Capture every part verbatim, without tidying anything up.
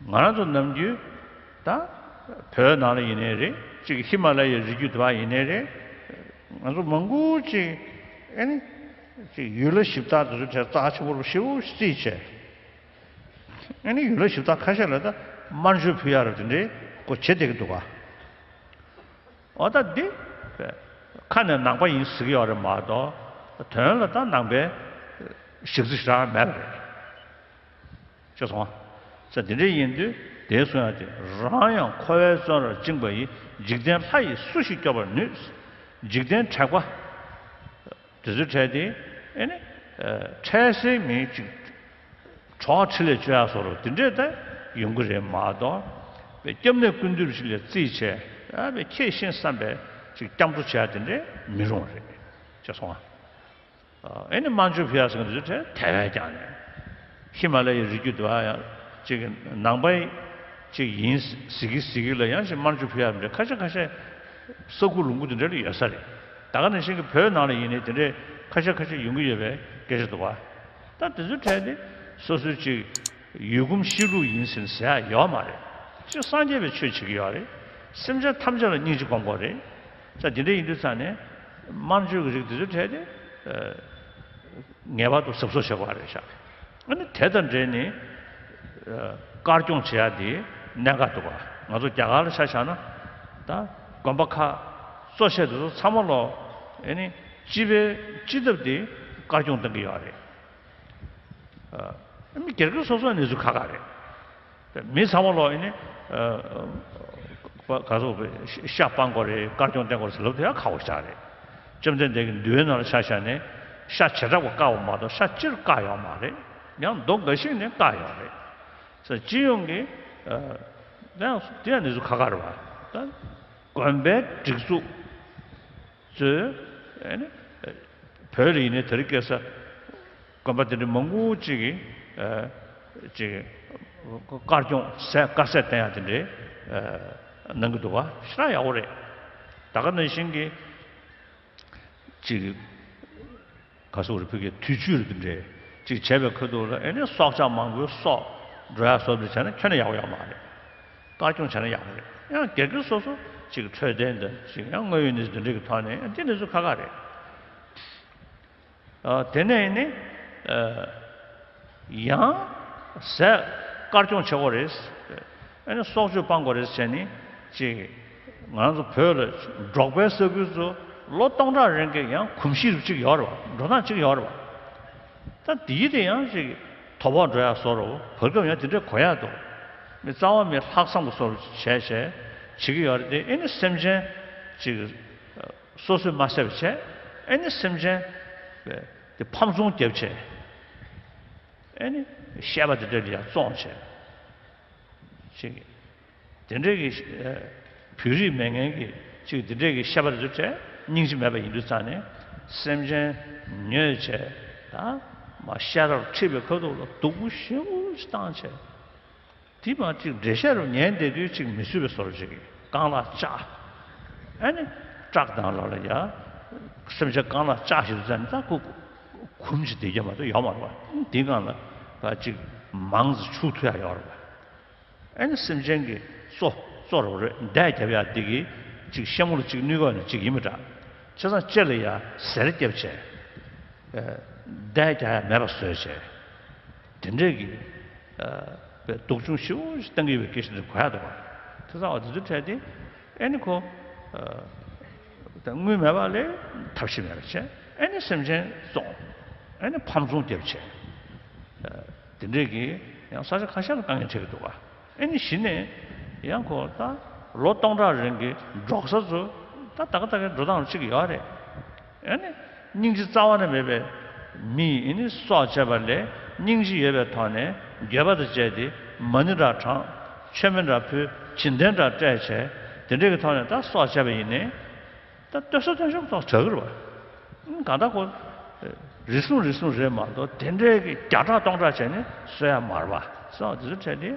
ང་རང་ཚོ་ནམ་རྒྱུན་ད་བོད་ནང་ལ་ཡིན་ནའི་རེད། གཅིག་ཧི་མ་ལ་ཡའི་རི་རྒྱུད་དེ་བ་ཡིན་ནའི་རེད། ང་ཚོ་མང་པོ་གཅིག་ཨེ་ནི་གཅིག་ཡུལ་ལྷ་གཞི་བདག་དེ་ཚོ་གྲས་རྩ་ཆེན་པོ་ཞེ་པོ་རྩིས་བྱས། ཨེ་ནི་ཡུལ་ལྷ་གཞི་བདག་ཁ་ཤས་ལ་ད་དམར་མཆོད་ཕུལ་ཡག་རེད། དེ་འདྲའི་སྐོར་བྱེད་བསྡད་ཀྱི་འདུག་ག། འོ་ད་འདི་ཁ་ནས་ནང་པ་ཡིན་ཟེར་གྱི་ཡོད་རེད་མ་གཏོགས། དོན་ལ་ད་ནང་པའི་གཞི་རྩ་ཞེ་དྲག་མེད་པ་རེད། ཤེས་སོང་ང་། ས་དེ་འདྲ་ཡིན་དུས་དེའི་གསུང་ཡག་དེ། རང་ཡང་འཁོར་བའི་བཙོན་རར་བཅིངས་པ་ཡི། འཇིག་རྟེན་ལྷ་ཡིས་སུ་ཞིག་སྐྱོབ་པར་ནུས། འཇིག་རྟེན་དྲེགས་པ་དེ་ཚོའི་གྲས་དེ་ཨེ་ནི་འཕྲལ་སེལ་མིན་ཅིག་གྲོགས་འཕྲིན་ལས་བཅོལ་ཡག་བཟོ་འདྲ་དེ་འདྲས་ད་ཡོང་གི་རེད་མ་གཏོགས། པའི་སྐྱབས་གནས་ཀུན་འདུས་ཞིག་ལ་རྩིས་བྱས། ཨ་པའི་ཁྱེད་ཤེས་བསམ་པའི་ཅིག་སྐྱབས་འགྲོ་བྱེད་ཡག་དེ་འདྲས་མི་རུང་བ་རེད། ཤེས་སོང་ང་། ཨེ་ནི་དམར་མཆོད་ཕུལ་ཡག་ཟེར་མཁན་དེ་ཚོ་དེ་བས་ཀྱང་ནས། ཧི་མ་ལ་ཡའི་རི་རྒྱུད་དེ་བ་ཡང་ཅིག་ནང་པའི་ཅིག་ཡིན་ཟེར་གི་ཟེར་གི་ལ་ཡང་ཞིག་དམར་མཆོད་ཕུལ་ཡག་མི་འདྲ་ཁ་ཤས་ཁ་ཤས་ས་ཁུག་ལུང་ཁུག་དེ་འདྲ་ལ་ཡོད་ས་རེད། ད་ག་ནང་བཞིན་གྱི་བོད་ནང་ལ་ཡིན་ནའི་དེ་འདྲའི་ཁ་ཤས་ཁ་ཤས་ཡོང་གི་ཡོད་པའི་སྐད་ཆ་འདུག་བ། ད་དེ་ཚོའི་གྲས་དེ་སོ་སོའི་ཅིག་ཡུལ་གོམས་གཤིས་ལུགས་ཡིན་ཟེར་ཟེར་ཡག་ཡོད་མ་རེད། ཅིག་སངས་རྒྱས་པའི་ཆོས་བྱེད་ཀྱི་ཡོད་རེད། སེམས་ཅན་ཐམས་ཅད་ལ་སྙིང་རྗེ་སྒོམ་དགོས་རེད། ས་དེ་འདྲ་ཡིན་དུས་ཙང་ནས་དམར་མཆོད་ཀྱི་རིགས་དེ་ཚོའི་གྲས་དེ་ངེས་པར་དུ་གཟབ་གཟབ་བྱེད་དགོས་རེད་ཤག། ཨ་ནི་དེ་དང་འབྲེལ་ནས་དཀར་སྐྱོང་བྱེད་ཡག་དེ་གནད་འགག་འདུག་ག། ང་ཚོ་རྒྱ་གར་ལ་ཆ་བཞག་ན་ད་དགོན་པ་ཁག་གཙོ་ཆེ་དེ་ཚོ་ཚང་མ་ལོ་ཨེ་ནི་སྤྱི་པའི་སྤྱི་ཐབ་དེ་དཀར་སྐྱོང་གཏོང་གི་ཡོད་རེད། ཨ་མི་སྒེར་སྒེར་སོ་སོའི་གནས་ཚུལ་ཁག་ཁག་རེད། མི་ཚང་མ་ལོ་ཨེ་ནི་ག་ཚོད་ཤ་སྤང་དགོས་རེད། དཀར་སྐྱོང་བསྟེན་དགོས་རེད་ཟེར་ལབ་དེ་ཡང་ཁག་པོ་ཞིག་རེད། བཅོམ་ལྡན་འདས་ཀྱི་འདུལ་བའི་ནང་ལ་ཆ་བཞག་ནས་ཤ་བྱེ་བྲག་པ་བཀག་པ་མ་གཏོགས་ཤ་སྤྱིར་བཀག་ཡོད་མ་རེད། ཡང་མདོ་འགའ་ཞིག་ནས་བཀག་ཡོད་རེད། ས་སྤྱི་ཡོངས་ཀྱི་ཡང་དེ་ཡང་གནས་ཚུལ་ཁག་ཁག་རེད་བ། ད་དགོན་པའི་སྒྲིག་འཛུགས་ཚོས་ཨེ་ནི་བོད་ལ་ཡིན་ནའི་དེ་རིང་ཁ་སང་དགོན་པ་དེ་འདྲ་མང་པོ་ཅིག་གིས་ཨ་ཅིག་དཀར་སྐྱོང་ཟས་དཀར་ཟས་བསྟེན་ཡག་དེ་འདྲའི་ཨ་གནང་གི་འདུག་བ། ཞེ་དྲག་ཡག་པོ་རེད། ད་ག་ནང་བཞིན་གྱི་ཅིག་ག་སོག་རེ་ཕུལ་གྱི་དུས་མཆོད་རེ་དེ་འདྲའི་ཅིག་བྱས་པའི་ཁ་ཐུག་ལ་ཨེ་ནི་སྲོག་ཆགས་མང་པོའི་སྲོག་འགྲོ་ཡག་བཟོ་འདྲ་བྱས་ན་ཁྱོན་ནས་ཡག་པོ་ཡོད་མ་རེད། དཀར་སྐྱོང་བྱས་ན་ཡག་པོ་རེད། ཡང་སྒེར་སྒེར་སོ་སོ་ཅིག་འཕྲོད་བསྟེན་དང་ཅིག་ཡང་དངོས་ཡོད་གནས་ཚུལ་དེ་འདྲ་གི་ཐོག་ནས་ཡང་དེ་གནས་ཚུལ་ཁག་ཁག་རེད། ཨ་དེ་ནས་ནི་ཨ་ཡང་ཟས་དཀར་སྐྱོང་བྱེད་དགོས་རེད། ཨ་ནི་སྲོག་གཅོད་སྤང་དགོས་རེད་ཟེར་ནི་ཅིག་ང་རང་ཚོ་བོད་ལ་འབྲོག་པའི་ས་ཁུལ་ཚོ་ལོ་སྟོང་ཕྲག་རིང་གི་ཡང་གོམས་གཤིས་རུ་ཅིག་ཡོད་རེད་བ། འགྲོ་སྟངས་ཅིག་ཡོད་རེད་བ། ད་དེའི་དེ་ཡང་ཅིག་དོ་ཕོག་འགྲོ་ཡག་བཟོ་འདྲ་བོ། བར་སྐབས་ཡང་དེ་འདྲ་གོ་ཡག་འདུག། མི་རྩ་བ་མི་ལྷག་བསམ་གྱི་བཟོ་འདྲ་བྱས་བྱས་བྱེད་ཀྱི་ཡོད་རེད་དེ། ཨེ་ནི་སེམས་ཅན་ཅིག་སོ་སོས་མ་བསད་པ་བྱས། ཨེ་ནི་སེམས་ཅན་དེ་ཕམ་ཚོང་རྒྱབ་བྱས། ཨེ་ནི་བཤད་པ་དེ་འདྲ་ལ་ཡང་བཙོང་བྱས། ཅིག་དེ་འདྲའི་གི་ཨ་བོད་རིགས་མེད་མཁན་གྱི་ཅིག་དེ་འདྲའི་གི་བཤད་པ་དེ་ཚོ་བྱས། སྙིང་རྗེ་མེད་པ་ཡིན་དུས་ཙང་ནས་སེམས་ཅན་ཉོས་བྱས། ད་མ་ཤ་རར་འཁྲིད་པའི་ཁ་ཐུག་ལ་སྡུག་པོ་ཞེ་པོ་ཞིག་བཏང་བྱས། དེ་མ་ཅིག་འགྲེལ་བཤད་རུ་ཉན་བསྡད་དུས་ཅིག་མི་བཟོད་པའི་བཟོ་འདྲ་ཅིག་གི་རྐང་ལག་བཅག། ཨ་ནི་བཀྲག་དང་ལ་ལ་ཡ་སེམས་ཅན་རྐང་ལག་བཅག་བཞིན་དུ་ཙང་ནས་ད་ཁོ་གོམས་ཀྱི་བསྡད་རྒྱུ་མ་གཏོགས་ཡོད་མ་རེད་བ། དེའི་སྒང་ལ་ད་ཅིག་མང་ཙམ་བྱུག་ཐུབ་ཡག་ཡོད་རེད་བ། ཨ་ནི་སེམས་ཅན་གྱི་གཙོ་གཙོ་རེད་བ། རེད་འདས་རྒྱབ་ཡག་འདི་གི་ཅིག་ཤ་མུ་ལ་ཅིག་གནོད་གི་ཡོད་ན་ཅིག་ཡིན་པ་འདྲ། བྱས་ཙང་ལྕེ་ལ་ཡ་གཟེར་རྒྱབ་བྱས། ཨ་འདས་རྒྱག་ཡག་མེད་པ་བཟོས་བྱས། དེ་འདྲས་ཀྱི་ཨ་པའི་སྡུག་སྦྱོང་ཞེ་པོ་ཞིག་བཏང་གི་ཡོད་པའི་སྐད་ཆ་འདི་གོ་ཡག་འདུག་བ། དེ་ཙང་བ་དེ་ཚོའི་གྲས་དེ་ཨ་ནི་ཁོ་ཨ་དངུལ་མེད་པ་ལས་ཐབས་ཤེས་མེད་པ་བྱས། ཨ་ནི་སེམས་ཅན་བཙོང་། ཨ་ནི་ཕམ་ཚོང་རྒྱབ་བྱས། ཨ་དེ་འདྲས་ཀྱི་ཡང་ས་ཆ་ཁ་ཤས་ལ་དཀའ་ངལ་འཕྲད་ཀྱི་འདུག་བ། ཨ་ནི་གཞི་ནས་ཡང་ཁོ་ད་ལོ་སྟོང་ཕྲག་རིང་གི་འབྲོག་ས་ཚོ་ད་ད་ག་ད་གའི་འགྲོ་སྟངས་གཅིག་ཡོད་རེད། ཨ་ནི་སྙིང་རྗེ་རྩ་བ་ནས་མེད་པའི་མི་ཡིས་ནི་སྲོག་བཅད་པ་ལས་སྙིང་རྗེ་ཡོད་པའི་ཐོག་ནས་འགྱོད་པ་དང་བཅས་ཏེ་མ་ཎི་འདྲ་བགྲངས། མཆོད་མེ་འདྲ་ཕུལ། བྱིན་རྟེན་འདྲ་སྤྲད་བྱས། དེ་འདྲའི་གི་ཐོག་ནས་ད་སྲོག་བཅད་པ་ཡིན་ནའི་ད་ལྟོས་ས་ལྟོས་ཤོག་ཐོག་དྲག་གི་རེད་བ། གང་ལྟར་ཁོ་རེ་ཟུང་རེ་ཟུང་རེད་མ་གཏོགས་དེ་འདྲའི་གི་བརྒྱ་ཕྲག་སྟོང་ཕྲག་བྱས་ནས་གསོད་ཡ་མ་རེད་བ། སོ་དེ་ཚོ་འཕྲད་དེ་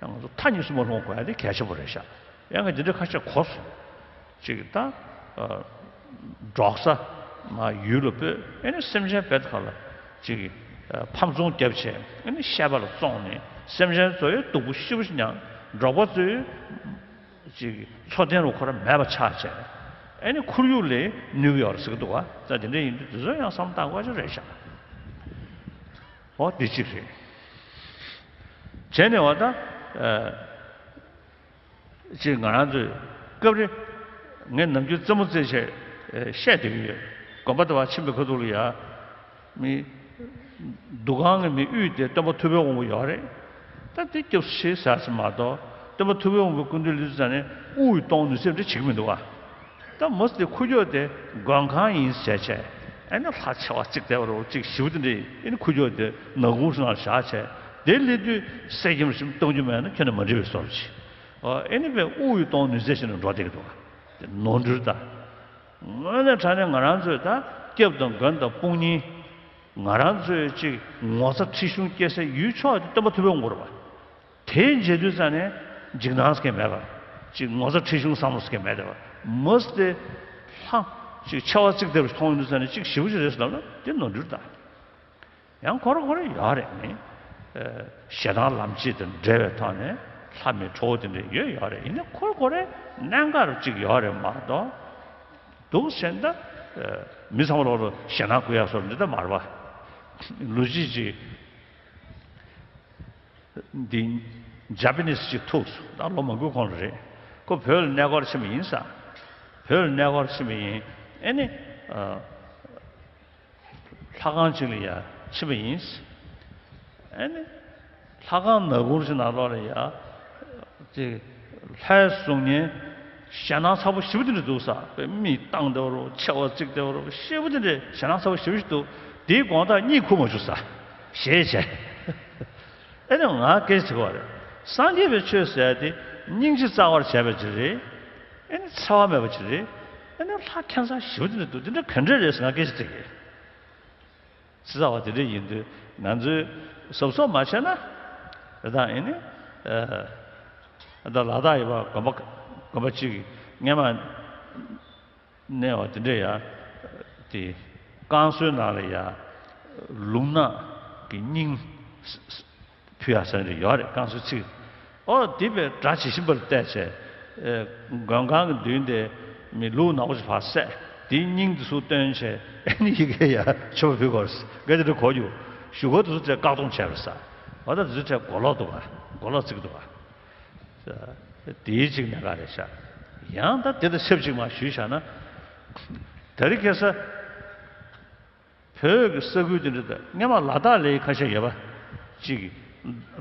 ང་ཚོ་མཐའ་གཉིས་སུ་མ་ལྷུང་དགོས་ཡ་དེ་གལ་ཆེན་པོ་རེད་ཤག། ཡང་ང་འདི་འདྲ་ཁ་ཤས་གོ་སོང་། ཅིག་ད་ཨ་འབྲོག་ས་མ་ཡུལ་ལ་སྤོས། ཨེ་ནི་སེམས་ཅན་བེད་ཁ་ལ་ཅིག་ཨ་ཕམ་ཚོང་རྒྱབ་བྱས། ཨེ་ནི་བཤད་པ་ལ་བཙོང་ནས་ སེམས་ཅན་ཚོ་ཡི་སྡུག་པོ་ཞེ་པོ་ཞིག་མྱངས། འབྲོག་པ་ཚོའི་ཅིག་འཚོ་རྟེན་རུ་ཁོ་རང་མེད་པ་ཆགས་བྱས། ཨེ་ནི་ཁོར་ཡུག་ལ་གནོད་ཀྱི་ཡོད་རེད་ཟེར་གྱི་འདུག་ག་ད་དེ་འདྲ་ཡིན་དུས་དེ་ཚོ་ཡང་བསམ་བློ་བཏང་དགོས་ཀྱི་རེད་ཤག་འོ་དེ་གཅིག་རེད། བྱས་ནས་འོ་ད། ཅེས་ང་རང་ཚོས་སྐབས་རེ་ངས་ནམ་རྒྱུན་རྩེད་མོ་རྩེ་བྱས་བཤད་བསྡད་ཀྱི་ཡོད། དགོན་པ་དེ་བ་ཕྱིན་པའི་ཁ་ཐུག་ལ་ཡ། མི་འདུ་ཁང་གི་མི་དབུས་དེ་སྟོན་པ་ཐུབ་པའི་དབང་པོ་ཡོད་རེད། ད་དེ་སྐྱབས་སུ་མཆི་ཟེར་ཟེར་མ་གཏོགས་སྟོན་པ་ཐུབ་པའི་དབང་པོའི་སྐུ་མདུན་སླེབས་དུས་ཙ་ནས་དབུ་ཡི་གཏོང་ནུས་ཚད་འདྲ་བྱེད་ཀྱི་མི་འདུག་བ། ད་མོ་དེ་ཁུག་ཀྱོག་དེ་མགོན་ཁང་ཡིན་ཟེར་བྱས། ཨེ་ནི་ལྷ་ཆེ་བ་གཅིག་བསྡད་པ་རོ་གཅིག་ཞིབ་དེ་འདྲ་ཨེ་ནི་ཁུག་ཀྱོག་དེ་ནག་ཁུང་སུ་ན་བཞག་བྱས། དེ་སླེབས་དུས་གསེར་སྐྱེམས་ཤིག་གཏོང་རྒྱུ་མེད་ན་ཁྱོན་ནས་མ་འགྲིག་པའི་བཟོ་འདྲ་ཅིག་ཨོ་ཨེ་ནི་པའི་དབུགས་ཡི་གཏོང་ནུས་ཚད་ཞིག་ནས་འགྲོ་བསྡད་ཀྱི་འདུག་བ། དེ་ནོར་འཁྲུལ་ད། དངོས་གནས་དྲང་གནས་ང་རང་ཚོས་ད་སྐྱབས་དང་མགོན་དང་དཔུང་གཉེན། ང་རང་ཚོའི་ཅིག་ངོ་ཚ་ཁྲེལ་གཞུང་སྐྱེ་སའི་ཡུལ་ཕྱོགས་དེ་སྟོན་པ་ཐུབ་པའི་དབང་པོ་རེད་བ། དེ་མཇལ་དུས་ཙ་ནས་འཇིགས་སྣང་ཟེར་མཁན་མེད་པ། ཅིག་ངོ་ཚ་ཁྲེལ་གཞུང་བསམ་བློ་ཟེར་མཁན་མེད་བསྡད་པ། མོ་དེ་ལྷ་ཅིག་ཆེ་བ་གཅིག་བསྡད་པ་ཞིག་མཐོང་ཡོང་དུས་ཙ་ནས་ཅིག་ཞེ་པོ་ཅིག་རེད་ཟེར་ལབ་ན་དེ་ནོར་འཁྲུལ་ད། ཡང་ཁོ་རང་ཁོ་རང་ཡོད་རེད་ནི། ཨ་ཞེ་སྡང་ལམ་བྱེད་དང་འབྲེལ་བའི་ཐོག་ནས་ལྷ་མིའི་གྲོགས་དེ་འདྲ་ཡོད་ཡོད་རེད། ཡིན་ནའི་ཁོ་རང་ཁོ་རང་གནད་འགག་ཅིག་ཡོད་རེད་མ་གཏོགས། འདུག་ཟེར་ན་ད་མི་ཚང་མ་ལོག་ལོག་ཞེ་སྡང་སྐུལ་ཡག་བཟོ་འདི་ལྟ་མ་རེད་པ། ལོ་རྒྱུས་ཅིག་འདི་ཇ་པ་ནིས་ཅིག་ཐུག་སོང་། ད་ལོ་མང་པོའི་གོང་ལ་རེད། ཁོ་བོད་ལ་གནས་སྐོར་ཕྱིན་པ་ཡིན་ས། བོད་ལ་གནས་སྐོར་ཕྱིན་པ་ཡིན། ཨེ་ནི། ཨ། ལྷ་ཁང་ཅིག་ལ་ཡ་ཕྱིན་པ་ཡིན། ཨེ་ནི། ལྷ་ཁང་ནག་ཁུང་ཞིག་ནང་ལོགས་ལ་ཡ། ཅིག་ལྷའི་གཟུགས་བརྙན་ཞེད་སྣང་ཚ་པོ་ཞེ་པོ་དེ་འདྲ་འདུག་ས། དཔེ་མིག་གདངས་བསྡད་པ་རོ་ཆེ་བ་གཅིག་བསྡད་པ་རོ་ཞེ་པོ་དེ་འདྲ་ཞེད་སྣང་ཚ་པོ་ཞེ་པོ་ཞིག་འདུག་དེའི་དགོང་དག་གཉིད་ཁུག་མ་བྱུང་ས། ཞེད་བྱས། ཨེ་ནི་ང་སྐད་ཆ་དྲི་བ་རེད། སངས་རྒྱས་པའི་ཆོས་ཟེར་དེ་སྙིང་རྗེ་རྩ་བར་བྱས་པ་ཅིག་རེད། ཨེ་ནི་འཚེ་བ་མེད་པ་ཅིག་རེད། ཨེ་ནི་ལྷ་ཁྱད་མཚར་ཞེ་པོ་དེ་འདྲ་འདུག་དེ་འདྲ་ག་འདྲ་རེད་ཟེར་ང་སྐད་ཆ་དྲིས་ཀྱི། ཙི་ཙ་བ་དེ་འདྲ་ཡིན་དུས་ང་ཚོས་གཟབ་གཟབ་མ་བྱས་ན། རེད་ད་ཨེ་ནི། ཨ། ད་ལ་དྭགས་ཡོད་པ་དགོན་པ་དགོན་པ་གཅིག་གི་སྔས་མ། གནས་བ་དེ་འདྲ་ཡ། དེ་བསྐང་གསོའི་ནང་ལ་ཡ། ལུག་ནག་གི་སྙིང་ཕུལ་ཡ་ས་འདྲ་ཡོད་རེད། བསྐང་གསོའི་ཚིག་ཨོ་དེ་བས་སྒྲ་ཇི་བཞིན་པར་བལྟས་བྱས། ཨེ། མགོན་ཁང་གི་མདུན་དེ་མི་ལུག་ནག་པོ་ཞིག་ཕར་བསད། དེའི་སྙིང་དེ་ཚུར་བཏོན་བྱས། ཨེ་ནི་ཡི་གེ་ཡ་མཆོད་པ་ཕུལ་དགོས་རེད། འགའ་དེ་འདྲ་གོ་རྒྱུ། བཞུགས་སྒར་དེ་ཚོ་བྱས་བཀག་སྡོམ་བྱས་པ་རེད་ས། འོ་ད་དེ་ཚོ་བྱས་གོ་ལོག་འདུག་ག་གོ་ལོག་བརྩི་གི་འདུག་ག་དེའི་གཅིག་གནད་འགག་རེད་ཤག་ཡང་ད་དེ་དང་ཆབས་ཅིག་མ་ཞུས་བཞག་ན། དེ་རིང་ཁ་སང་བོད་ཀྱི་ས་ཁུལ་དེ་འདྲ་དང་སྔོན་མ་ལ་དྭགས་ལ་ཡི་ཁ་ཤས་ཡོད་པ། གཅིག་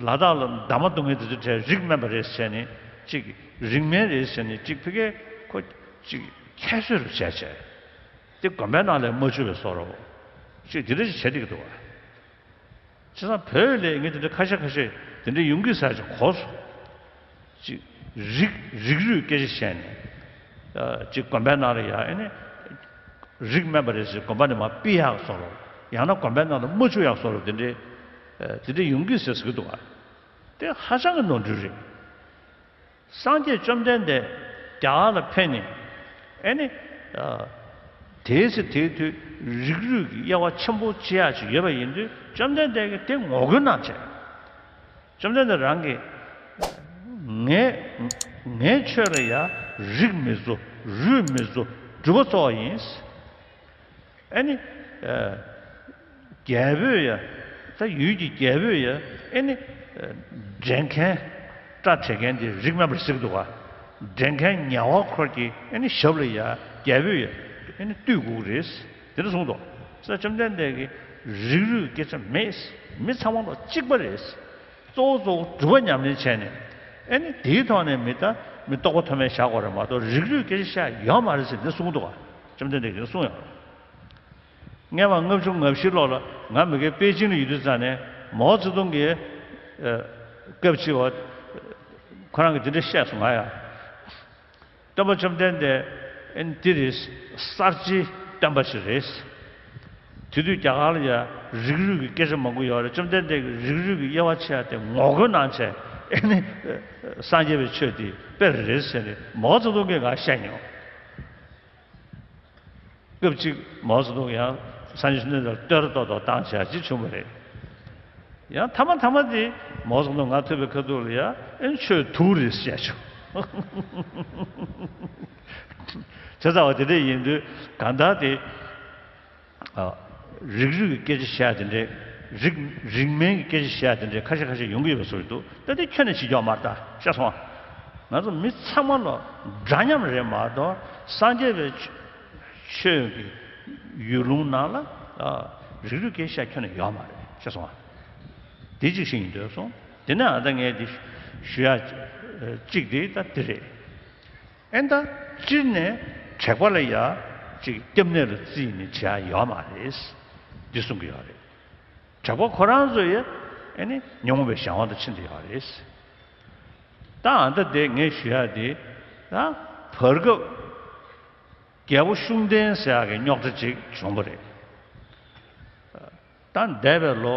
ལ་དྭགས་ལ་འདབ་མ་རྡུང་མཁན་དེ་ཚོའི་གྲས་རིགས་དམན་པ་རེད་བྱས་ནས་གཅིག་རིགས་དམན་རེད་བྱས་ནས་གཅིག་ཕ་གིར་ཁོ་གཅིག་ཁྱད་གསོད་རུ་བྱས་བྱས། དེ་དགོན་པའི་ནང་ལ་མ་བཅུག་པའི་བཟོ་འདྲ། གཅིག་དེ་འདྲ་ཞིག་བྱས་བསྡད་ཀྱི་འདུག་བ། བྱས་ཙང་བོད་ལ་ངས་དེ་འདྲ་ཁ་ཤས་ཁ་ཤས་དེ་འདྲ་ཡོང་གི་ས་ཅིག་གོ་སོང་། ཅིག་རིགས་རིགས་རུས་སྐད་ཆ་བཤད་ནས། ཨ། ཅིག་དགོན་པའི་ནང་ལ་ཡ་ཨེ་ནི། རིགས་དམན་པ་རེད་ཟེར་དགོན་པ་ནས་མར་ཕུད་ཡག་བཟོ་འདྲ། ཡང་ན་དགོན་པའི་ནང་ལ་མ་བཅུག་ཡག་བཟོ་འདྲ་དེ་འདྲའི། ཨ། དེ་འདྲ་ཡོང་གི་ཟེར་ཟེར་གི་འདུག་བ། དེ་ཧ་ཅང་གི་ནོར་འཁྲུལ་རེད། སངས་རྒྱས་བཅོམ་ལྡན་འདས་རྒྱ་གར་ལ་ཕེབས་ནས། ཨེ་ནི། ཨ། དེའི་ཚེ་དེའི་དུས་རིགས་རུས་ཀྱི་དབྱེ་བ་ཆེན་པོ་ཕྱེ་ཡག་ཅིག་ཡོད་པ་ཡིན་དུས་བཅོམ་ལྡན་འདས་ཀྱིས་དེ་ངོ་རྒོལ་གནང་བྱས། བཅོམ་ལྡན་འདས་རང་གིས། ངས་ངའི་ཆོས་ལ་ཡ་རིགས་མི་བཟོ། རུས་མི་བཟོ། སྒྲུབ་པ་གཙོ་བོ་ཡིན། ཨེ་ནི། ཨ། རྒྱལ་པོས་ཡ། ད་ཡུལ་གྱི་རྒྱལ་པོས་ཡ། ཨེ་ནི། ཨ། འདྲེན་མཁན། སྐྲ་བྲེག་མཁན་དེ་རིགས་དམན་པ་ཟེར་གྱི་འདུག་ག་འདྲེན་མཁན་ཉེ་བར་འཁོར་གྱི་ཨེ་ནི་ཞབས་ལ་ཡ་རྒྱལ་པོས་ཡ། ཨེ་ནི་བཏུད་དགོས་ཀྱི་རེད། དེ་འདྲ་གསུངས་འདུག་ས་བཅོམ་ལྡན་འདས་ཀྱིས་རིགས་རུས་སྐད་ཆ་མེད། མི་ཚང་མ་ལ་གཅིག་པ་རེད། གཙོ་བོ་གཙོ་བོ་སྒྲུབ་པ་ཉམས་ལེན་བྱས་ནས། ཨེ་ནི་དེའི་ཐོག་ནས་མི་ད་མི་རྟོགས་པ་མཐོ་དམན་བཞག་དགོས་རེད་མ་གཏོགས་རིགས་རུས་སྐད་ཆ་བཤད་ཡོད་མ་རེད་ཟེར་འདི་གསུངས་འདུག་ག་བཅོམ་ལྡན་འདས་ཀྱིས་གསུངས་ཡོད་རེད། སྔོན་མ་ལྔ་བཅུ་ང་བཞི་ལོ་ལ་ང་མ་གིར་པེ་ཅིང་ལ་ཡོད་དུས་ཙང་ནས་མའོ་ཙེ་ཏུང་གིས། ཨ། སྐབས་གཅིག་བ། ཁོ་རང་གིས་འདི་འདྲ་བཤད་སོང་ང་ཡ། སྟོན་པ་བཅོམ་ལྡན་འདས་ཨེ་འདི་རེད། གསར་བརྗེའི་སྟོན་པ་ཞིག་རེད། དེ་དུས་རྒྱ་གར་ལ་ཡ་རིགས་རུས་ཀྱི་སྐད་ཆ་མང་པོ་ཡོད་རེད། བཅོམ་ལྡན་འདས་ཀྱིས་རིགས་རུས་ཀྱི་དབྱེ་བ་ཕྱེ་ཡ་དེ་ངོ་རྒོལ་གནང་བྱས། ཨེ་ནི་སངས་རྒྱས་པའི་ཆོས་འདི་དཔེ་རེད་ཟེར་ནས་མའོ་ཙེ་ཏུང་གིས་ང་བཤད་མྱོང་། སྐབས་གཅིག་མའོ་ཙེ་ཏུང་ཡང་སངས་རྒྱས་བཅོམ་ལྡན་འདས་ལ་བསྟོད་ར་ཏོག་ཏོག་བཏང་བྱས་ཅིག་བྱུང་བ་རེད། ཡང་མཐའ་མ་མཐའ་མ་དེ་ མོ་སོང་དུ་ང་ཐུབ་པའི་ཁ་ཐུག་ལ་ཡ་ཨེ་ཆོས་དུག་རེད་བཤད་བྱུང་། བྱས་ཙང་བ་དེ་འདྲ་ཡིན་དུས་གང་ལྟར་དེ་རིགས་རུས་ཀྱི་སྐད་ཆ་བཤད་དེ་འདྲས། རིགས་རིགས་དམན་གྱི་སྐད་ཆ་བཤད་དེ་འདྲས་ཁ་ཤས་ཁ་ཤས་ཡོང་གི་ཡོད་པའི་བཟོ་ཞིག་འདུག་ད་དེ་ཁྱོན་ནས་བྱེད་ཀྱི་ཡོད་མ་རེད། ད་ཤེས་སོང་ང་། ང་ཚོ་མི་ཚང་མ་ལ་འདྲ་མཉམ་རེད་མ་གཏོགས་སངས་རྒྱས་པའི་ཆོས་ཀྱི་ཡུལ་ལུང་ནང་ལ་རིགས་རུས་སྐད་ཆ་ཁྱོན་ནས་ཡོད་མ་རེད། ཤེས་སོང་ང་། དེ་གཅིག་ཤེས་ཡིན་འདོད་སོང་། དེ་ནས་ཨ་ད་ངས་འདི་ཞུ་ཡ་གཅིག་དེ་ད་འདི་རེད། ཨེ་ད་སྤྱིར་ནས་དྲེགས་པ་ལ་ཡ་ཅིག་སྐྱབས་གནས་ལ་རྩིས་ནས་བྱེད་ཡ་ཡོད་མ་རེད། འདི་གསུང་གི་ཡོད་རེད། དྲེགས་པ་ཁོ་རང་ཚོ་ཡ་ཨེ་ནི་ཉོན་མོངས་པའི་གཞན་དབང་དུ་ཕྱིན་ཏེ་ཡོད་རེད། ད་ཨ་ད་དེ་ངས་ཞུ་ཡ་དེ་ད་བར་སྐབས་རྒྱལ་པོ་ཤུགས་ལྡན་ཟེར་ཡག་གི་རྙོག་དྲ་ཅིག་བྱུང་བ་རེད། ད་འདས་པའི་ལོ་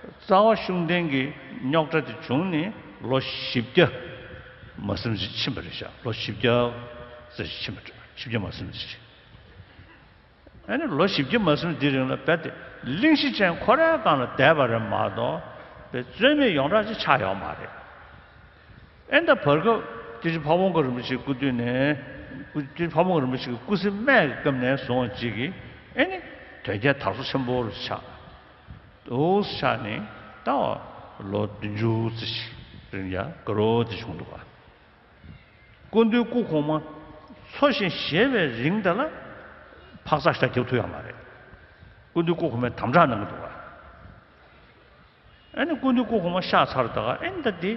རྩ་བ་ཤུགས་ལྡན་གྱི་རྙོག་དྲ་དེ་བྱུང་ནས་ལོ་བཞི་བརྒྱ་མ་ཟིན་ཅིག་ཕྱིན་པ་རེད་ཤག་ལོ་བཞི་བརྒྱ་ཙམ་ཞིག་ཕྱིན་པ་རེད། བཞི་བརྒྱ་མ་ཟིན་ཅིག་ཨ་ནི་ལོ་བཞི་བརྒྱ་མ་ཟིན་འདི་རིང་ལ་རྦད་དེ་གླེང་གཞི་ཅན་ཁོ་རའི་སྒང་ལ་བསྡད་པ་རེད་མ་གཏོགས་པའི་རྩོད་མེད་ཡོངས་གྲགས་ཅིག་ཆགས་ཡོད་མ་རེད། ཨེ་ད་བར་སྐབས་སྐྱབས་རྗེ་ཕ་བོང་ཁ་རིན་པོ་ཆེའི་སྐུ་དུས་ནས་སྐུ་སྐྱབས་རྗེ་ཕ་བོང་ཁ་རིན་པོ་ཆེ་གི་སྐུ་ཚེ་སྨད་ཀྱི་སྐབས་ནས་བཟུང་ཅིག་གིས་ཨེ་ནི་དོལ་རྒྱལ་དར་སོ་ཆེན་པོ་རུ་ཆགས། འདུག་ཆགས་ནས་ད་ལོ་བདུན་ཅུ་ཙམ་ཞིག་རིང་ཡ་དགའ་རབ་ཅིག་བྱུང་འདུག་ག་སྐུ་མདུན་སྐུ་གོང་མ་འཚོ་ཞིང་གཞེས་པའི་རིང་དེ་ལ་འཕག་འཚག་ཞེ་དྲག་རྒྱབ་ཐུབ་ཡོད་མ་རེད། སྐུ་མདུན་སྐུ་གོང་མས་དམ་དྲག་གནང་གི་འདུག་ག་ཨ་ནི་སྐུ་མདུན་སྐུ་གོང་མ་གཤེགས་ཚར་ད་ག་ཨ་ནི་ད་འདི་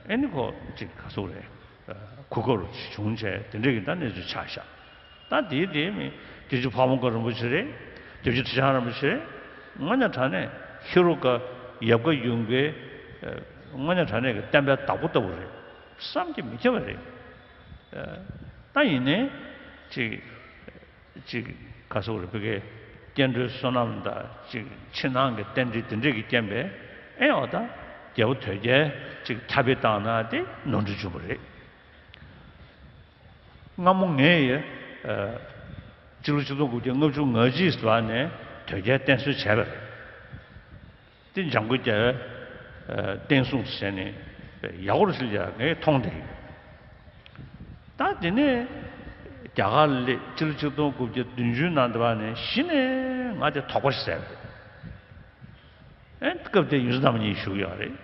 ཨ་ནི་ཁོ་ཅིག་ག་ཟེར་རེད། གོ་སྐབས་བྱུང་བྱས་དེ་འདྲས་ཀྱི་ད་གནས་ཚུལ་ཆགས་ཤག་ད་དེའི་དེའི་མི་སྐྱབས་རྗེ་ཕ་བོང་ཁ་རིན་པོ་ཆེ་རེད། སྐྱབས་རྗེ་ཁྲི་བྱང་རིན་པོ་ཆེ་རེད། དངོས་གནས་དྲང་གནས་ཧེ་རུ་ཀ་ཡབ་དགའ་ཡུམ་དགའི་དངོས་གནས་དྲང་གནས་ཀྱི་བསྟན་པའི་བདག་པོ་ལྟ་བུ་རེད། བསམ་གྱིས་མི་ཁྱབ་པ་རེད། ད་ཡིན་ནའི་ཅིག་ཅིག་ག་ཟེར་རེད། བོད་ཀྱི་སྐྱེ་འགྲོའི་བསོད་ནམས་དང་ཅིག་ཕྱི་ནང་གི་རྟེན་འབྲེལ་དེ་འདྲས་ཀྱི་རྐྱེན་པས་ཨེ་འོ་ད་རྒྱལ་པོ་དོལ་རྒྱལ་ཅིག་ཁྱབ་སྤེལ་བཏང་ན་དེ་ནོར་འཁྲུལ་བྱུང་བ་རེད། སྔ་མོ་ངས་ཡ་སྤྱི་ལོ་ཆིག་སྟོང་དགུ་བརྒྱ་ལྔ་བཅུ་ང་གཅིག་ཟེར་བ་ནས་དོལ་རྒྱལ་བསྟེན་གསོལ་བྱས་པ་རེད། དེ་འཇམ་མགོན་རྒྱལ་བའི་བསྟན་སྲུང་ཟེར་ནས་ཡག་པོ་ཞིག་ཡ་ངས་མཐོང་བསྡད་ཡོད། ད་དེ་ནས་རྒྱ་གར་སླེབས་སྤྱི་ལོ་ཆིག་སྟོང་དགུ་བརྒྱ་བདུན་ཅུ་ནང་དེ་བ་ནས་གཞི་ནས་ང་དེ་དོགས་པ་ཞིག་ཟ་བ་རེད། ཨེ་སྐབས་དེ་ཡོངས་འཛིན་རྣམ་གཉིས་བཞུགས་ཡོད་རེད།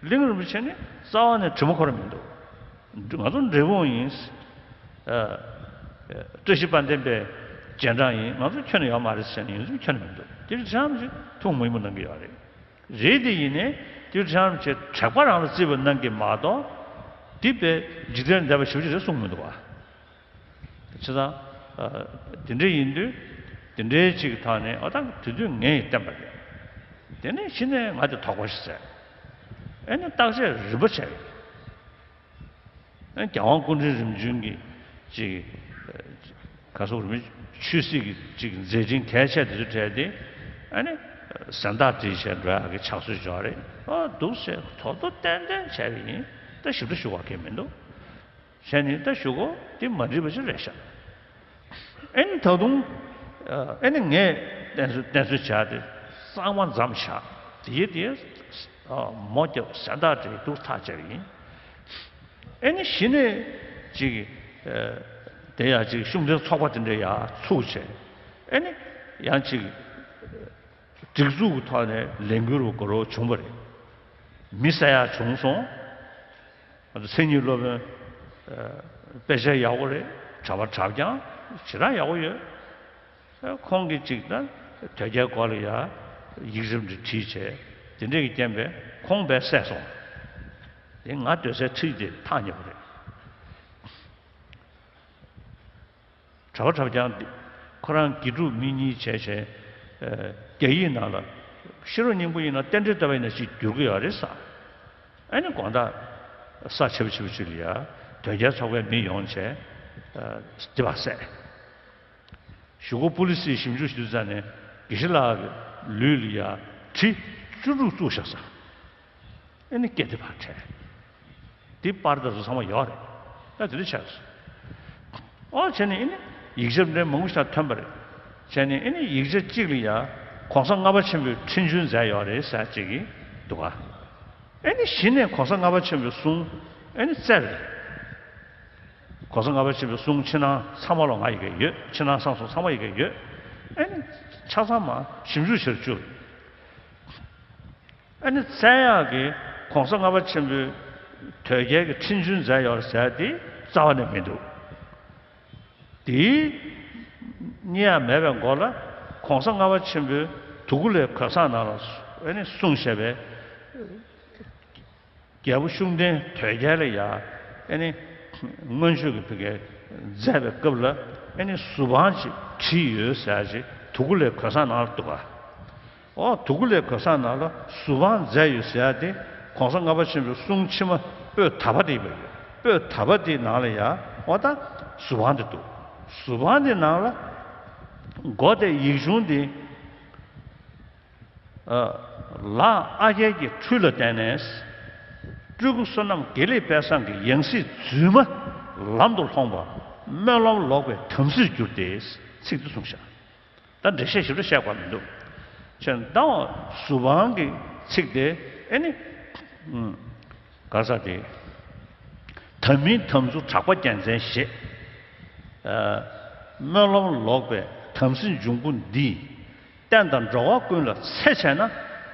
གླིང་རིན་པོ་ཆེ་ནི་རྩ་བ་ནས་དྲི་མ་འཁོར་མི་འདུག་ང་ཚོ་འབྲས་སྤུངས་ཡིན། ཨ་བཀྲ་ཤིས་དཔལ་ལྡན་པའི་རྗེས་འབྲང་ཡིན། ང་ཚོ་ཁྱོན་ནས་ཡོད་མ་རེད་ཟེར་ནས་ཡོངས་འཛིན་ཁྱོན་ནས་མི་འདུག་དེ་བཞིན་ཅང་ཞིག་ཐུགས་མོས་མོས་གནང་གི་ཡོད་རེད། རེད་དེ་ཡིན་ནའི་དེ་བཞིན་ཅང་ཞིག་དྲེགས་པ་རང་ལ་བརྩིས་པ་གནང་གི་མ་གཏོགས་དེ་པའི་འཇིག་རྟེན་འདས་པ་ཞེ་པོ་ཅིག་རེད་གསུངས་མི་འདུག་བ། བྱས་ཙང་དེ་འདྲ་ཡིན་དུས་དེ་འདྲའི་ཅིག་ཐོག་ནས་ཨ་ད་དེ་དུས་ངས་བསྟན་པ་རེད། དེ་ནས་གཞི་ནས་ང་དེ་དོགས་པ་ཞིག་ཟ། ཨེ་ནས་བརྟག་དཔྱད་རིམ་པ་བྱས། ཨེ་རྒྱལ་དབང་སྐུ་ཕྲེང་རིམ་བྱོན་གྱི་ཅིག་ག་སོགས་རིམ་ཆོས་སྲིད་ཀྱི་ཅིག་མཛད་འཕྲིན་གལ་ཆེ་དེ་ཚོ་བྲལ་ཏེ་ཨ་ནི་གཟེངས་རྟགས་བསྒྲིགས་བྱས་འགྲོ་ཡག་གི་ཕྱག་སྲོལ་ཅིག་ཡོད་རེད། ཨ་འདུག་ཟེར་དོ་དོ་ཏན་ཏན་བྱས་པ་ཡིན། ད་ཞིབ་ཕྲ་ཞུ་བ་གལ་མི་འདུག་བྱས་ནས་ད་ཞུ་གོ་དེ་མ་འགྲིག་པ་ཞིག་རེད་ཤག་ཨེ་ནི་ད་དུང་ཨེ་ནི་ངས་བསྟེན་གསོལ་བསྟེན་གསོལ་བྱས་ཏེ་གཙང་མ་མཚམས་བཞག་དེའི་དེ་མོ་རྒྱབ་གཟེངས་རྟགས་བྲིས་འདུག་ཐག་བཅད་ཡིན། ཨེ་ནི་གཞི་ནས་ཅིག་དེ་ཡང་ཅིག་ཤུགས་ལྡན་ཚོགས་པ་དེ་འདྲ་ཡང་ཚུགས་བྱས། ཨེ་ནི་ཡང་ཅིག་སྒྲིག་འཛུགས་ཀྱི་ཐོག་ནས་ལས་འགུལ་རུ་འགྲོ་རོགས་བྱུང་བ་རེད། མི་བསད་ཡག་བྱུང་སོང་། ང་ཚོ་མཚན་ཉིད་སློབ་དཔོན་དཔེ་ཆ་ཡག་པོ་རེད། གྲྭ་པ་གྲྭ་རྐྱང་ཞེ་དྲག་ཡག་པོ་ཡོད། ཁོང་གིས་ཅིག་ད་དོལ་རྒྱལ་སྐོར་ལ་ཡ་ཡིག་རིགས་འདི་བྲིས་བྱས་དེ་འདྲས་ཀྱི་རྐྱེན་པས་ཁོང་དཔེ་བསད་སོང་། དེ་ང་སྡོད་སའི་འཁྲིས་དེ་ཐག་ཉེ་པོ་རེད། གྲྭ་པ་གྲྭ་རྐྱང་འདི་ཁོ་རང་དགེ་ཕྲུག་མི་གཉིས་བྱས་བྱས་རྒྱ་ཡིག་ནང་ལ་ཤེས་རབ་སྙིང་པོ་ཡིན་ན་རྟེན་འབྲེལ་བསྟོད་པ་ཡིན་ན་ཅིག་བསྒྱུར་གི་ཡོད་རེད་ས། ཨ་ནི་དགོང་དག་ས་ཆེ་བ་ཆེ་བ་ཅིག་ལ་ཡ་དོལ་རྒྱལ་ཚོགས་པའི་མི་ཡོང་བྱས་དེ་བ་བསད། གཞུག་གུ་པུ་ལི་སིས་ཞིབ་འཇུག་ཞུ་དུས་ཙ་ནས་དགེ་བཤེས་ལགས་ཀྱི་ལུས་ལ་ཡ་གྲི་བཅུ་དྲུག་བཙུགས་བཞག་ས། ཨེ་ནི་སྐད་དེ་ཕར་བྲལ། འདི་པར་དེ་ཚོ་ཚང་མ་ཡོད་རེད། ད་དེ་འདྲ་ཆགས་སོང་། ཨོ་བྱས་ནས་ཨེ་ནི་ཡིག་ཆ་འདྲ་མང་པོ་ཞིག་ཐོན་པ་རེད། བྱས་ནས་ཨེ་ནི་ཡིག་ཆ་གཅིག་ལ་ཡ་གོང་ས་ལྔ་པ་ཆེན་པོས་འཕྲིན་བཅོལ་མཛད་ཡོད་རེད་ཟེར་གཅིག་གིས། འདུག་ག་ཨེ་ནི་གཞི་ནས་གོང་ས་ལྔ་པ་ཆེན་པོའི་གསུང་ཨེ་ནི་བཙལ་རེད། གོང་ས་ལྔ་པ་ཆེན་པོའི་གསུང་ཕྱི་ནང་ཚང་མ་ལ་ང་ཡི་གེ་ཡོད། ཕྱི་ནང་གསང་གསུམ་ཚང་མ་ཡི་གེ་ཡོད། ཨེ་ནི་ཆ་ཚང་མ་ཞིབ་འཇུག་བྱེད་བཅུག་ཨ་ནི་བཙན་ཡག་གི་གོང་ས་ལྔ་པ་ཆེན་པོའི་དོལ་རྒྱལ་གྱི་ཁྲིམས་གཞུང་མཛད་ཡོད་ཟེར་དེ་རྩ་བ་ནས་མི་འདུག་དེའི་གཉིས་ཡང་མེད་པའི་མགོ་ལ་གོང་ས་ལྔ་པ་ཆེན་པོའི་དུ་ཀུ་ལའི་གོས་བཟང་ནང་ལ་ཨ་ནི་གསུངས་བཞག་པའི་རྒྱལ་པོ་ཤུགས་ལྡན་དོལ་རྒྱལ་ལ་ཡ་ཨ་ནི་མངོན་སྤྱོད་ཀྱི་ཕ་གིར་མཛད་པའི་སྐབས་ལ་ཨ་ནི་གཟུ་དཔང་ཅིག་བྲིས་ཡོད་ཟེར་ཅིག་དུ་ཀུ་ལའི་གོས་བཟང་ནང་ལ་འདུག་ག་ཨོ་དུ་ཀུ་ལའི་གོས་བཟང་ནང་ལ་གཟུ་དཔང་མཛད་ཡོད་ཟེར་ཡ་དེ་གོང་ས་ལྔ་པ་ཆེན་པོའི་གསུང་ཕྱི་མ་པོད་ད་པ་དེ་ཡིན་པ་ཡོད། པོད་ད་པ་དེའི་ནང་ལ་ཡ་ཨོ་ད་གཟུ་དཔང་དེ་འདུག་གཟུ་དཔང་དེ་ནང་ལ་མགོ་དེ་ཡིག་ཆུང་དེ་ཨ་ལའང་ཨ་རྒྱལ་གྱི་འཕྲུལ་ལ་བརྟེན་ནས་སྤྲུལ་སྐུ་བསོད་ནམས་དགེ་ལེགས་དཔལ་བཟང་གི་ཡང་སྲིད་རྫུན་མ་ལམ་དུ་ལྷོངས་པ་སྨོན་ལམ་ལོག་པའི་དམ་སྲིར་གྱུར་ཏེ་ཚིག་འདི་གསུངས་བཞག་ད་འགྲེལ་བཤད་ཞིབ་ཕྲ་བཤད་དགོས་མི་འདུག་ཁྱེད་ཟླ་བ་གཟུ་དཔང་གི་ཚིག་དེ་ཨེ་ནི། ཨུམ། ག་རེ་ཟེར་དེ། དམ་མིན་དམ་ཚུལ་གྲགས་པ་རྒྱལ་མཚན་ཞེས། ཨ། སྨོན་ལམ་ལོག་པའི་དམ་སྲི་འབྱུང་པོ་འདིས། བསྟན་དང་འགྲོ་བ་ཀུན་ལ་འཚེ་བྱས་ན།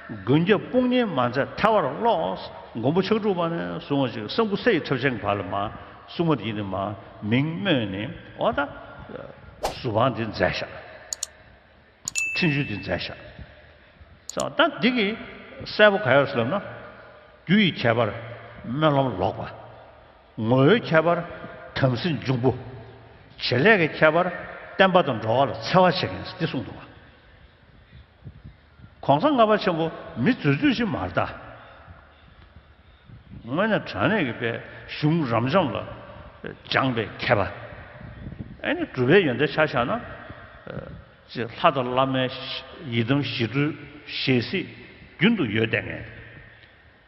མགོན་སྐྱབས་དཔུང་གཉེན་མ་མཛད་ཐལ་བར་རློག་མགོན་པོ་ཕྱག་དྲུག་པ་ནས་བཟུང་བ་ཅིག་སྲང་ཕུ་སེ་ཡི་ཁྲབ་ཆེན་གྱི་བར་ལ་མ་སྲུང་མ་དེ་ཡིན་ནི་མ་མིང་སྨོས་ནས་འོ་ད་གཟུ་དཔང་དེ་མཛད་ཤག་ཁྲིམས་གཞུང་དེ་མཛད་ཤག་ཙང་ད་འདི་གི་གསལ་པོ་ག་ཡོད་ཟེར་ལབ་ན། རྒྱུ་ཡི་ཁྱད་པར་སྨོན་ལམ་ལོག་པ། ངོ་བོའི་ཁྱད་པར་དམ་སྲི་འབྱུང་པོ། བྱེད་ལས་ཀྱི་ཁྱད་པར་བསྟན་པ་དང་འགྲོ་བ་ལ་འཚེ་བ་བྱེད་མཁན་འདི་གསུངས་འདུག་ག་གོང་ས་ལྔ་པ་ཆེན་པོ་མི་རྫུས་རྫུས་ཤིག་མ་རེད་ད། དངོས་གནས་དྲང་གནས་ཀྱི་པའི་གཞུང་རབ་འབྱམས་ལ་སྦྱངས་པའི་མཁས་པ། ཨེ་ནི་གྲུབ་པའི་ཡོན་ཏན་ཆ་བཞག་ན། ཅེས་ལྷ་དང་བླ་མའི་ཡི་དམ་ཞི་ཁྲོའི་ཞལ་གཟིགས་རྒྱུན་དུ་ཡོད་བསྡད་མཁན།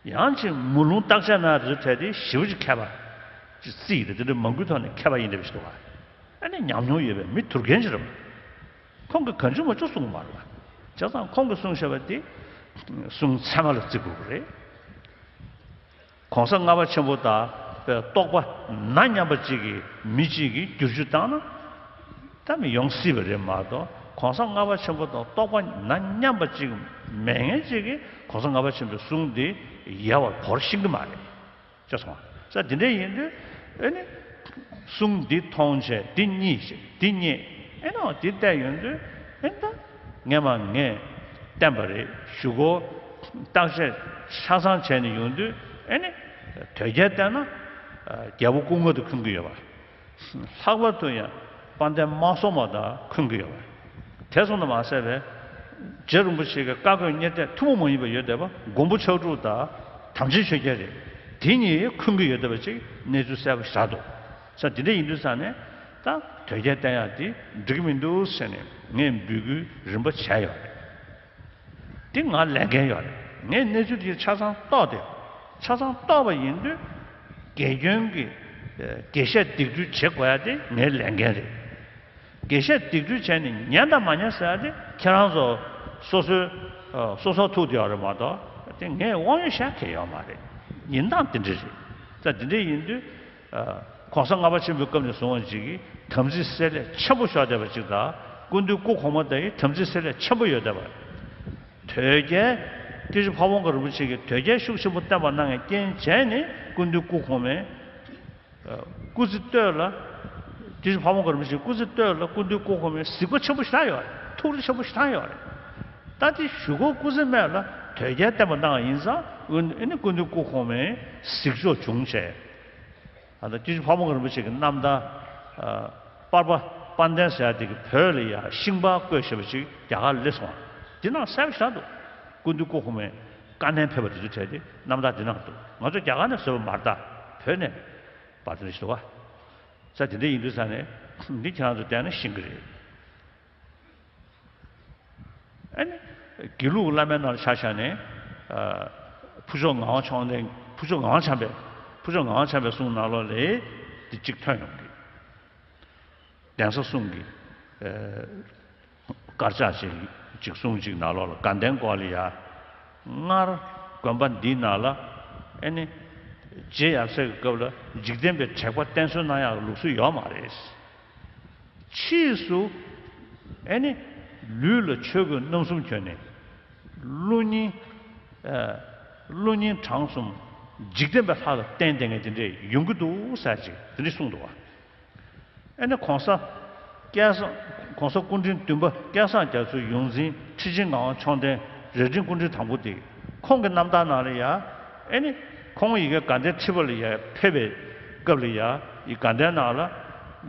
ཡང་ཅིག་མོ་ལུང་བརྟག་དཔྱད་གནང་རེ་བྲལ་ཏེ་ཞེ་པོ་ཅིག་མཁས་པ་ཅིག་བརྩིས་ཡོད་དེ་འདི་འདྲ་མང་པོའི་ཐོག་ནས་མཁས་པ་ཡིན་འདྲ་བ་ཞིག་འདུག་ག་ཨ་ནི་ཉམས་མྱོང་ཡོད་པའི་མི་དུར་རྒན་ཅིག་རེད་པ། ཁོང་གིས་གང་བྱུང་མང་བྱུང་གསུངས་པ་མ་རེད་པ། བྱས་ཙང་ཁོང་གིས་གསུངས་བཞག་པ་དེ་གསུང་ཚད་མ་ལ་བརྩི་དགོས་ཀྱི་རེད། གོང་ས་ལྔ་པ་ཆེན་པོ་དང་རྟོགས་པ་ན་མཉམ་པ་གཅིག་གིས་མི་གཅིག་གིས་བསྒྱུར་བཅོས་བཏང་ན་ད་མི་ཡོང་སྲིད་པ་རེད་མ་གཏོགས་གོང་ས་ལྔ་པ་ཆེན་པོ་དང་རྟོགས་པ་ན་མཉམ་པ་གཅིག་མེད་མཁན་གཅིག་གིས་གོང་ས་ལྔ་པ་ཆེན་པོའི་གསུང་འདི་ཡལ་བར་བོར་ཤེས་ཀྱི་མ་རེད། ཅེས་གསུངས་པ། ས་དེ་འདྲ་ཡིན་དུས་ཨེ་ནི་གསུང་འདི་མཐོང་བྱས་འདི་རྙེད་བྱས་འདི་རྙེད་ཨེ་ནོ་འདི་བལྟས་ཡོང་དུས་ཨེ་ད་ངས་མ་ངས་བསྟན་པ་རེད་ཞུ་གོ་བརྟག་དཔྱད་ཆ་ཚང་བྱས་ནས་ཡོང་དུས་ཨེ་ནི་དོལ་རྒྱལ་བལྟས་ན་རྒྱལ་པོ་སྐུ་ལྔ་དང་འཁོན་གྱི་ཡོད་པ། ལྷག་པར་དུ་ཡང་དཔལ་ལྡན་དམག་ཟོར་མ་དང་འཁོན་གྱི་ཡོད་པ། དེ་སོང་དུ་མ་ཟད་པའི་རྗེ་རིན་པོ་ཆེ་གི་བཀའ་བསྒོ་གཉེར་གཏད་ཐུན་མོང་མ་ཡིན་པ་ཡོད་བསྡད་པ་མགོན་པོ་ཕྱག་དྲུག་དང་དམ་ཅན་ཆོས་རྒྱལ་རེད། དེ་གཉིས་འཁོན་གྱི་ཡོད་བསྡད་པ་ཅིག་གནས་ཚུལ་གསལ་པོ་ཞིག་རག་འདུག་ས་དེ་འདྲ་ཡིན་དུས་ས་ནས་ད་དོལ་རྒྱལ་བསྟེན་ཡག་དེ་འགྲིག་གི་མི་འདུག་ཟེར་ནས་ངས་འབོད་སྐུལ་རིམ་པ་བྱས་ཡོད་རེད། དེ་ང་ལས་འགན་ཡོད་རེད། ངས་གནས་ཚུལ་དེ་ཆ་ཚང་རྟོགས་ཏེ། ཆ་ཚང་རྟོགས་པ་ཡིན་དུས་དགེ་སྐྱོན་གྱི་ཨ་དགེ་བཤེས་སྡིགས་སྤྲོད་བྱེད་དགོས་ཡ་དེ་ངའི་ལས་འགན་རེད། དགེ་བཤེས་སྡིགས་སྤྲོད་བྱས་ནས་ཉན་དང་མ་ཉན་ཟེར་ཡ་དེ་ཁྱེད་རང་ཚོ་སོ་སོའི་ཨ་སོ་སོར་ཐུག་བསྡད་ཡོད་རེད་མ་གཏོགས་དེ་ངས་དབང་ཡོད་བཤད་མཁན་ཡོད་མ་རེད། ཡིན་སྟངས་དེ་འདྲ་རེད། ད་དེ་འདྲ་ཡིན་དུས། གོང་ས་ལྔ་པ་ཆེན་པོའི་སྐབས་ནས་བཟུང་བ་ཅིག་གིས་དམ་ཚིག་བསྲེ་བསླད་ཆེན་པོ་ཤོར་བསྡད་པ་ཅིག་དང་སྐུ་མདུན་སྐུ་གོང་མ་དང་ཡི་དམ་ཚིག་བསྲེ་བསླད་ཆེན་པོ་ཡོད་བསྡད་པ། དོལ་རྒྱལ་སྐྱབས་རྗེ་ཕ་བོང་ཁ་རིན་པོ་ཆེ་གིས་དོལ་རྒྱལ་ཤུགས་ཆེན་པོ་བསྟེན་པ་གནང་བའི་རྐྱེན་བྱས་ནས་སྐུ་མདུན་སྐུ་གོང་མའི་སྐུ་ཚེ་སྟོད་ལ་སྐྱབས་རྗེ་ཕ་བོང་ཁ་རིན་པོ་ཆེའི་སྐུ་ཚེ་སྟོད་ལ་སྐུ་མདུན་སྐུ་གོང་མའི་གཟིགས་པ་ཆེན་པོ་ཞིག་བཏང་ཡོད་རེད། ཐུགས་རེ་ཆེན་པོ་ཞིག་བཏང་ཡོད་རེད། ད་དེ་གཞུག་གུ་སྐུ་ཚེ་སྨད་ལ་དོལ་རྒྱལ་བསྟེན་པ་གནང་བ་ཡིན་ཙང་ཨ་ནི་སྐུ་མདུན་སྐུ་གོང་མའི་གཟིགས་ཕྱོགས་བྱུང་བྱས། ཨ་ད་སྐྱབས་རྗེ་ཕ་བོང་ཁ་རིན་པོ་ཆེ་གི་རྣམ་ཐར། ཨ་པར་པ་དཔལ་ལྡན་ཟེར་ཡ་དེ་གི་བོད་ལ་ཡ་ཤིང་པར་བརྐོས་བཞག་པ་ཅིག་རྒྱ་གར་ལ་སླེབས་སོང་བ། དེ་ནང་གསལ་པོ་ཞིག་འདུག་སྐུ་མདུན་སྐུ་གོང་མའི་བཀའ་ནན་ཕེབས་པ་དེ་ཚོ་བྲིས་ཏེ་རྣམ་ཐར་དེ་ནང་འདུག་ང་ཚོ་རྒྱ་གར་ནས་བཟོས་པ་མ་རེད་ད། བོད་ནས་པར་དེ་འདྲ་ཞིག་འདུག་བ། ས་དེ་འདྲ་ཡིན་དུས་ས་ནས་འདི་ཁྱེད་རང་ཚོ་བལྟས་ན་ཤེས་ཀྱི་རེད། ཨ་ནི་དགེ་ལུགས་བླ་མའི་ནང་ལ་ཆ་བཞག་ནས་ཨ་ཕུར་ལྕོག་ངག་དབང་ཕྱོགས་ལྡན། ཕུར་ལྕོག་ངག་དབང་བྱམས་པའི། ཕུར་ལྕོག་ངག་དབང་བྱམས་པའི་གསུང་ནང་ལོགས་ལ་འདི་གཅིག་ཐོན་ཡོང་གི། གདན་ས་གསུམ་གྱི་ཨ་དཀར་ཆག་ཅིག་ཅིག་གསུང་ཅིག་ནང་ལོགས་ལ་དགའ་ལྡན་སྐོར་ལ་ཡ་སྔར་ དགོན་པ་འདིའི་ནང་ལ་ཨེ་ནི་རྗེ་ཡབ་སྲས་ཀྱི་སྐབས་ལ་འཇིག་རྟེན་པའི་དྲེགས་པ་བསྟེན་གསོལ་གནང་ཡག་ལུགས་སྲོལ་ཡོད་མ་རེད། ཕྱིས་སུ་ཨེ་ནི་ལུས་ལ་ཆོས་གོས་རྣམ་གསུམ་གྱོན་ནས་ཀླུ་གཉན་ཨ་ཀླུ་གཉན་དྲང་གསུམ་འཇིག་རྟེན་པའི་ལྷ་ལ་བརྟེན་བསྡད་མཁན་དེ་འདྲས་ཡོང་གི་འདུག་ཟེར་ཅིག་དེ་འདྲས་གསུངས་འདུག་བ། ཨེ་ནི་གོང་ས་སྐལ་བཟང་། གོང་ས་སྐུ་ཕྲེང་བདུན་པ་སྐལ་བཟང་རྒྱ་མཚོའི་ཡོངས་འཛིན་ཁྲི་ཆེན་ངག་དབང་མཆོག་ལྡན་རྭ་སྒྲེང་སྐུ་ཕྲེང་དང་པོ་དེ་ཁོང་གི་རྣམ་ཐར་ནང་ལ་ཡ། ཨེ་ནི་ཁོང་ཡི་གེ་དགའ་ལྡན་ཁྲི་པ་ལ་ཡ་ཕེབས་པའི་སྐབས་ལ་ཡ། ཡི་དགའ་ལྡན་ནང་ལ་